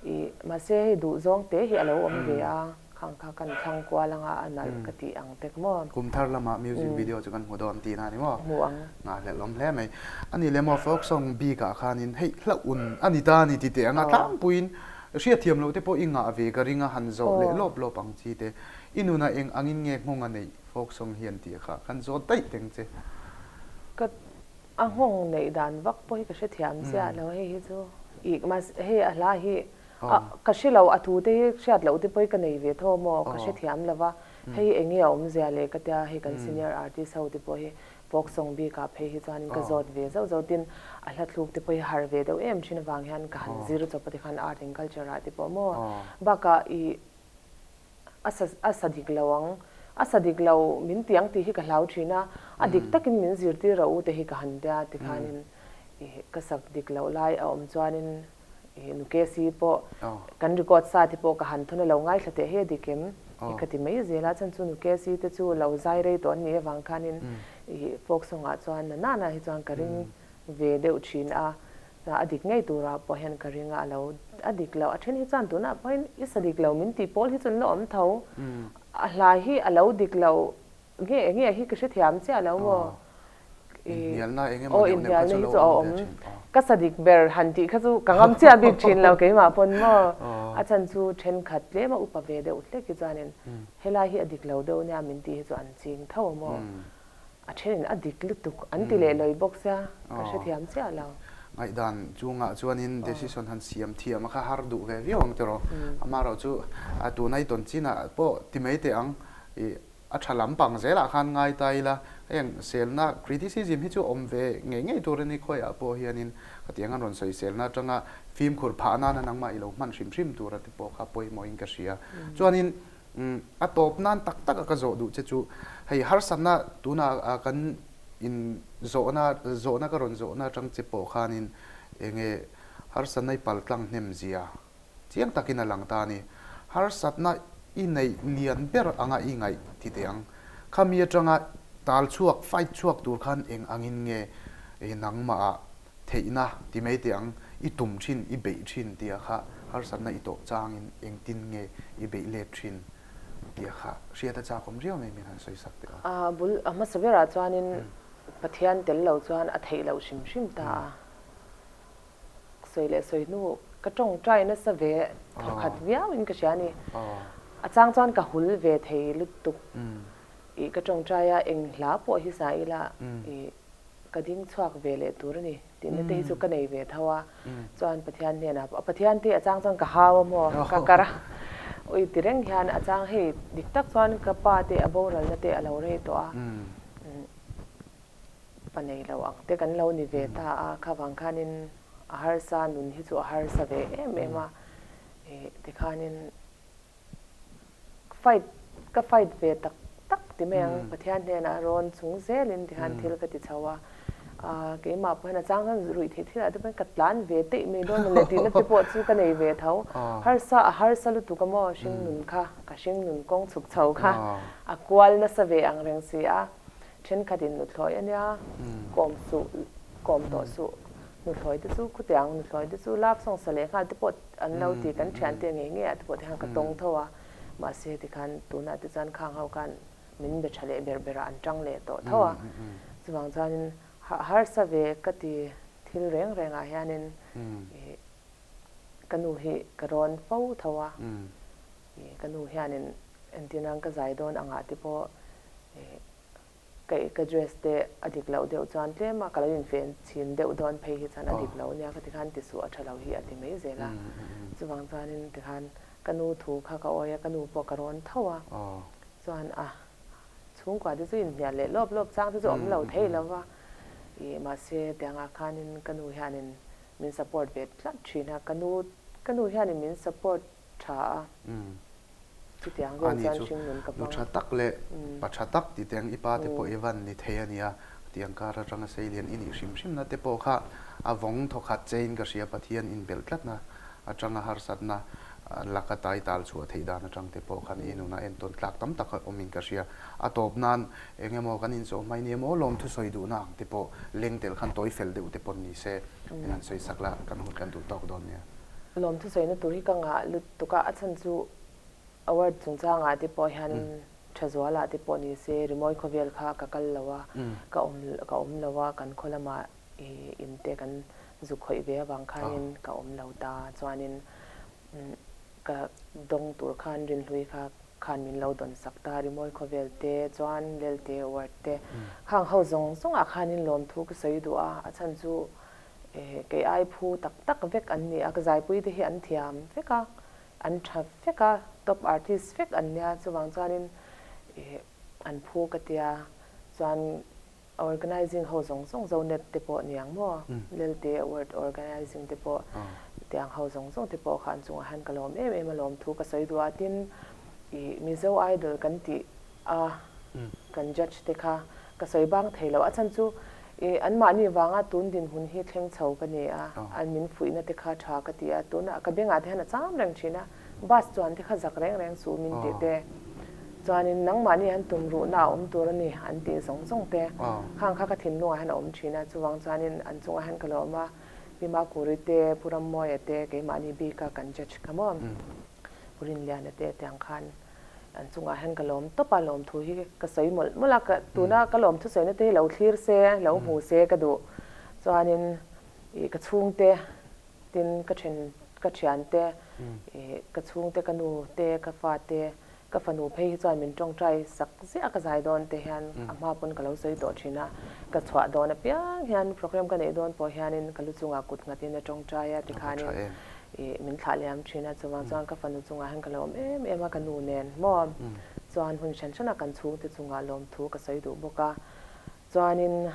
ih mahse hei duhzawng te hi a lo awm ve a. Khang kha kan thlang kual anga a nalh ka tih ang tek maw? Kum thar lama music video chu kan hmu dawn tihna a ni maw? Hmu ang. Nghahhlelh awm hle mai. A ni leh maw folk song bikah khanin hei hlauh un a ni ta a ni ti teh anga tlangpuiin hriatthiam loh te pawh i ngah ve ka ring a han zawh leh lawp lawp ang chi te. I nunah eng angin nge nghawng a neih folk song hian tih kha kan zawt daih teng che. Ka a nghawng neih dan vak pawh hi ka hrethiam chiah lo hei hi chu ih mahse hei a hla hi A, ka hre lo, a thu te hi hriat loh te pawh hi ka nei ve tho maw, ka hrethiam lo va, hei eng nge a awmzia le ka tia, hei kan senior artist ho te pawh hi folk song bikah phei hi chuanin ka zawt ve zauh zauh tin a hla thluk te pawh hi har ve deuh em thin avang hian ka han zir chawp a tikhan art and culture ah te pawh maw, bakah ih a sa a sa dik lo ang, a sa dik lo min ti ang tih hi ka hlau thin a, a dik takin min zirtir rawh u te hi ka han tia tikhanin ih ka sak dik loh lai a awm chuanin I nu KC pawh kan record sa te pawh ka han thawn a lo ngaithla teh hi a dik em? I ka ti mai zel a, chhan chu nu KC te chu lo zai rei tawh an nih avang khanin i folk song ah chuan na nana hi chuan ka ring ve deuh thin a, a dik ngei turah pawh hian ka ring a, a lo a dik loh a then hi chuan tunah pawhin i sa dik lo min tih pawl hi chu an la awm tho, a hla hi a lo dik lo Nge enge hi ka hrethiam chiah lo maw? Inhnialna eng emaw neuh neuh kha chu lo awm ve thin. Ka sadik ber han tih kha chu ka ngam chiah bik thin lo keimah pawn maw? A chhan chu thenkhat tlem a upa ve deuh hlek hi chuanin helai hi a dik lo deuh nia min tih hi chu an ching tho a maw? A thenin a dik lutuk an ti leh lawi bawk sia ka hrethiam chiah lo. Ngaihdan chungah chuanin decision han siam thiam a kha har duh ve viau ang tiraw? Amaherawhchu tuna i tawn chinah pawh ti mai teh ang i A tha lampang zelah khan ngai ta ila, heng selna, criticism, hi chu awm ve ngei ngei tur a ni khawiah pawh hianin khatiang an rawn sawiselna atanga fimkhur phah nana nangmah i lo hman hrim hrim tur a ti pawh kha pawimawhin ka hria. Chuanin a tawp nan tak taka ka zawh duh che chu hei harsatna tuna kan in zawhna zawhna ka rawn zawhna atang che pawh khanin enge harsatna i paltlang hnem zia Chiang takin a lang ta a ni. Harsatna i neih lian ber anga i ngaih ti teh ang. Khami atanga tal chhuak, fight chhuak tur khan eng angin nge nangmah ah theihna ti mai teh ang, i tum thin, i beih thin tia kha harsatna i tawh changin engtin nge i beih let thin tia kha hriat a chakawm riau mai min han sawi sak teh a. A bul a hmasa berah chuanin Pathian tel lo chuan a theih loh hrim hrim ta a. Sawi leh sawi hnu ka tawngtai nasa ve thawkhat viau in ka hria a ni. A chang chuan ka hul ve thei lutuk ih ka tawngtai a eng hla pawh hi sa ila ih ka ding chhuak ve leh tur a ni tihna te hi chu ka nei ve tho a. Chuan Pathian hnenah pawh Pathian te a chang chuan ka hau a maw ka kar a ui ti reng hian a chang hei dik tak chuan ka pa te a boralna te a lo rei tawh a. Pa nei lo ang te kan lo ni ve ta a, kha vang khanin a harsa nun hi chu a harsa ve em em a, ih tikhanin fight ka fight ve tak tak ti mai ang, Pathian hnenah rawn chung zelin tikhan thil ka ti chho a, ah keimah pawh hian a chang chuan ruih theih thilah te pawhin ka tlan ve teih mai dawn maw le tihna te pawh chu ka nei ve tho, harsa a harsa lutuk a maw hringnun kha ka hringnun kawng chhuk chho kha a kual nasa ve ang reng si a. Thenkhatin nuthlawi a nia, kawm suh, kawm tawh suh. Nuthlawi te chu khutiang, nuthlawi te chu love song sa leh nghal te pawh an lo ti, kan thiante ngei ngei ah te pawh tikhan ka tawng tho a, mahse tikhan tunah te chuan khang ho khan min be tha leh ber ber ah an tang leh tawh tho a, chuvang chuanin harsa ve ka ti thil reng reng ah hianin ih ka nu hi ka rawn fo tho a, ih ka nu hianin entirnan ka zai dawn angah te pawh ih. Ka ka dress te a dik loh deuh chuan tlem a ka lo infen chhin deuh dawn phei hi chuan a dik lo nia ka ti khan ti suh a tha lo hi a ti mai zel a. Chuvang chuanin tikhan ka nu thu kha ka awi a, ka nu pawh ka rawn tho a. Chuan a chhungkua te chu inhnial leh lawp lawp chang te chu awm lo thei lo va. Ih mahse tiangah khanin ka nu hianin min support ve tlat thin a, ka nu ka nu hianin min support tha a. Chutiang vel Ani chuan chu hringnun ka nu hmang. tha tak leh pa tha tak ti teng i pa te pawh i van ni thei a nia. Tiang kar atanga seilian i nih hrim hrimna te pawh kha a vawng thawkhat chein ka hria Pathian inbelh tlatna atanga harsatna laka tai tal chhuah theih dan atang te pawh khan i nuna entawn tlak tam tak a awmin ka hria. A tawp nan eng emaw kan inchawh hmai ni emaw lawmthu sawi duhna ang te pawh leng tel khan tawi fel deuh te pawn ni se min han sawi sak la kan hun kan duh tawk dawn nia. Lawmthu sawina tur hi ka ngah lut tuk a, a chhan chu award chungchangah te pawh hian Thazualah te pawh ni se rimawi khawvel kha ka kal lo a, ka awm ka awm lo a, kan khaw lamah ih in te kan zuk khawih ve avang khanin ka awm lo ta chuanin ka dawng tur khan Rinhlui kha khan min lo dawn sak ta rimawi khawvel te chuan Lelte award te khang ho zawng zawngah khanin lawmthu ka sawi duh a, a chhan chu Kei ai phu tak tak vek an ni a, ka zaipui te hi an thiam vek a, an tha vek a, top artist vek an nia, chuvang chuanin ih an phu ka tia, chuan organizing ho zawng zawng Zonet te pawh niang maw, Lelte award organizing te pawh tiang ho zawng zawng te pawh kha an chungah hian ka lawm em em a, lawmthu ka sawi duh a, tin ih Mizo Idol kan tih a kan judge te kha ka sawi bang thei lo, a chhan chu I anmahni vanga tun dinhmun hi thleng chho ka ni a, an min fuihna te kha tha ka ti a, tunah ka bengah te hian a cham reng thin a, bus chuan te kha zak reng reng suh min tih te, chuanin nangmahni han tum ruhna a awm tur a ni an tih zawng zawng te khang kha ka thinlungah hian a awm thin a, chuvang chuanin an chungah hian ka lawm a, Pi Makuri te, Pu Rammawia te, keimahni bika kan judge kha maw, Pu Rinliana te tiang khan. An chungah hian ka lawm tawp a, lawmthu hi ka sawi mawlh mawlh a, ka tuna ka lawmthu sawina te hi lo thlir se, lo hmu se ka duh. Chuanin ih ka chhungte tin ka then ka thiante ih ka chhungte ka nu te ka fa te ka fanu phei hi chuan min tawngtai sak ziah a ka zai dawn te hian a hma pawn ka lo sawi tawh thin a, ka chhuah dawn apiang hian program ka neih dawn pawh hianin ka lu chungah kut nghatin a tawngtai a tikhanin Ih, min thlah liam thin a, chuvang chuan ka fanu chungah hian ka lo awm em em a, ka nu nen maw? Chuan hun hran hranah kan chhungte chungah lawmthu ka sawi duh bawk a, chuanin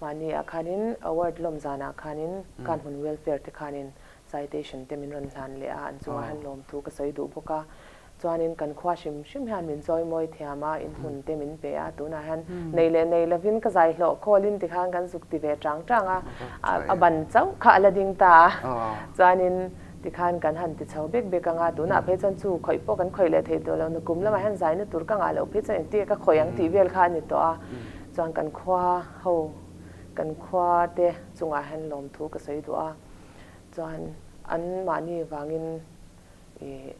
mahni ah khanin award lawm zanah khanin Kanhmun Welfare te khanin citation te min rawn hlan leh a, an chungah hian lawmthu ka sawi duh bawk a. Chuanin kan khua hrim hrim hian min chawi mawi thiam a, in hmun te min pe a, tunah hian nei leh nei lovin ka zai hlawh khawlin tikhan kan zuk ti ve chang chang a, a ban chauh kha a la ding ta a, chuanin tikhan kan han ti chho bek bek ang a, tunah phei chuan chu khawih pawh kan khawih leh thei tawh lo, nakum lamah hian zaina tur ka ngah loh phei chuan engtik ka khawih ang tih vel kha a ni tawh a, chuan kan khua ho kan khua te chungah hian lawmthu ka sawi duh a, chuan anmahni vangin ih.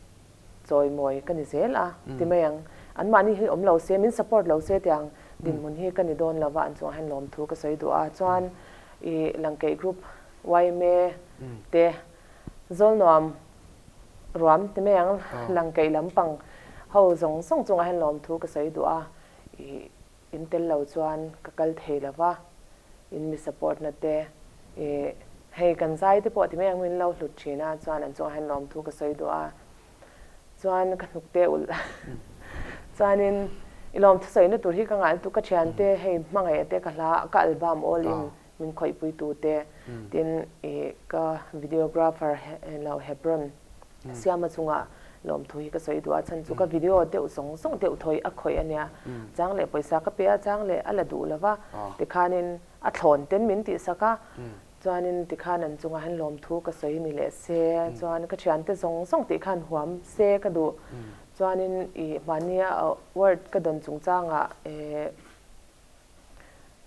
Chawimawi ka ni zel a ti mai ang. Anmahni hi awm lo se, min support lo se tiang dinhmun hi ka ni dawn lo va, an chungah hian lawmthu ka sawi duh a. Chuan i Langkeih Group yma te Zawlnuam ruam ti mai ang, Langkeih lampang ho zawng zawng chungah hian lawmthu ka sawi duh a. I in tel lo chuan ka kal thei lo va, in mi support na te i hei kan zai te pawh ti mai ang min lo hlut thin a, chuan an chungah hian lawmthu ka sawi duh a, chuan ka hnuk te ulh chuanin i lawmthu sawi na tur hi ka ngah lutuk ka thian te hei hmangaih te ka hla ka album all in min khawih pui tu te tin i ka videographer lo Hebron Siama chungah lawmthu hi ka sawi duh a, chhan chu ka video deuh zawng zawng deuh thawi a khawih a nia. Chang leh pawisa ka pe a, chang leh a la duh lo va, tikhanin a thlawn ten min tihsak a, chuanin tikhan an chungah hian lawmthu ka sawi ni leh se, chuan ka thiante zawng zawng tih khan huam se ka duh. Chuanin ih mahnia word ka dawn chungchangah eh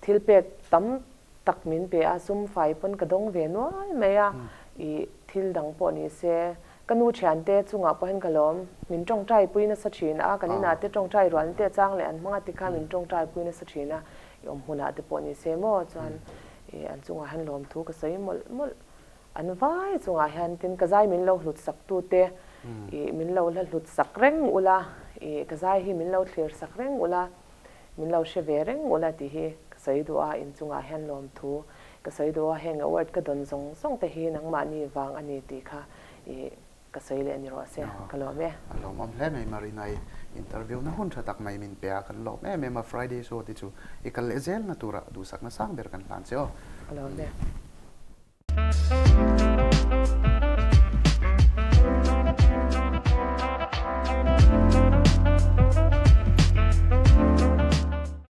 Thil pek tam tak min pe a, sum fai pawn ka dawng ve nual mai a, ih thil dang pawh ni se ka nu thiante chungah pawh hian ka lawm, min tawngtai pui nasa thin a, kan inah te tawngtai rualna te a chang leh an hmang a tikha min tawngtai pui nasa thin a, ih awm hmunah te pawh ni se maw chuan ih an chungah hian lawmthu ka sawi mawlh mawlh an vai chungah hian tin ka zai min lo hlut sak tu te ih min lo la hlut sak reng ula, ih ka zai hi min lo thlir sak reng ula. Min lo hre ve reng ula tih hi ka sawi duh a, inchungah hian lawmthu ka sawi duh a, heng award ka dawn zawng zawng te hi nangmahni vang a ni tih kha i ka sawi leh ni rawh se, ka lawm e. A lawmawm hle mai Marina-i interview na hun tha tak mai min pe a, kan lawm em em a, Friday show te chu i kal leh zel na tura duhsakna sang ber kan hlan che aw. Ka lawm e.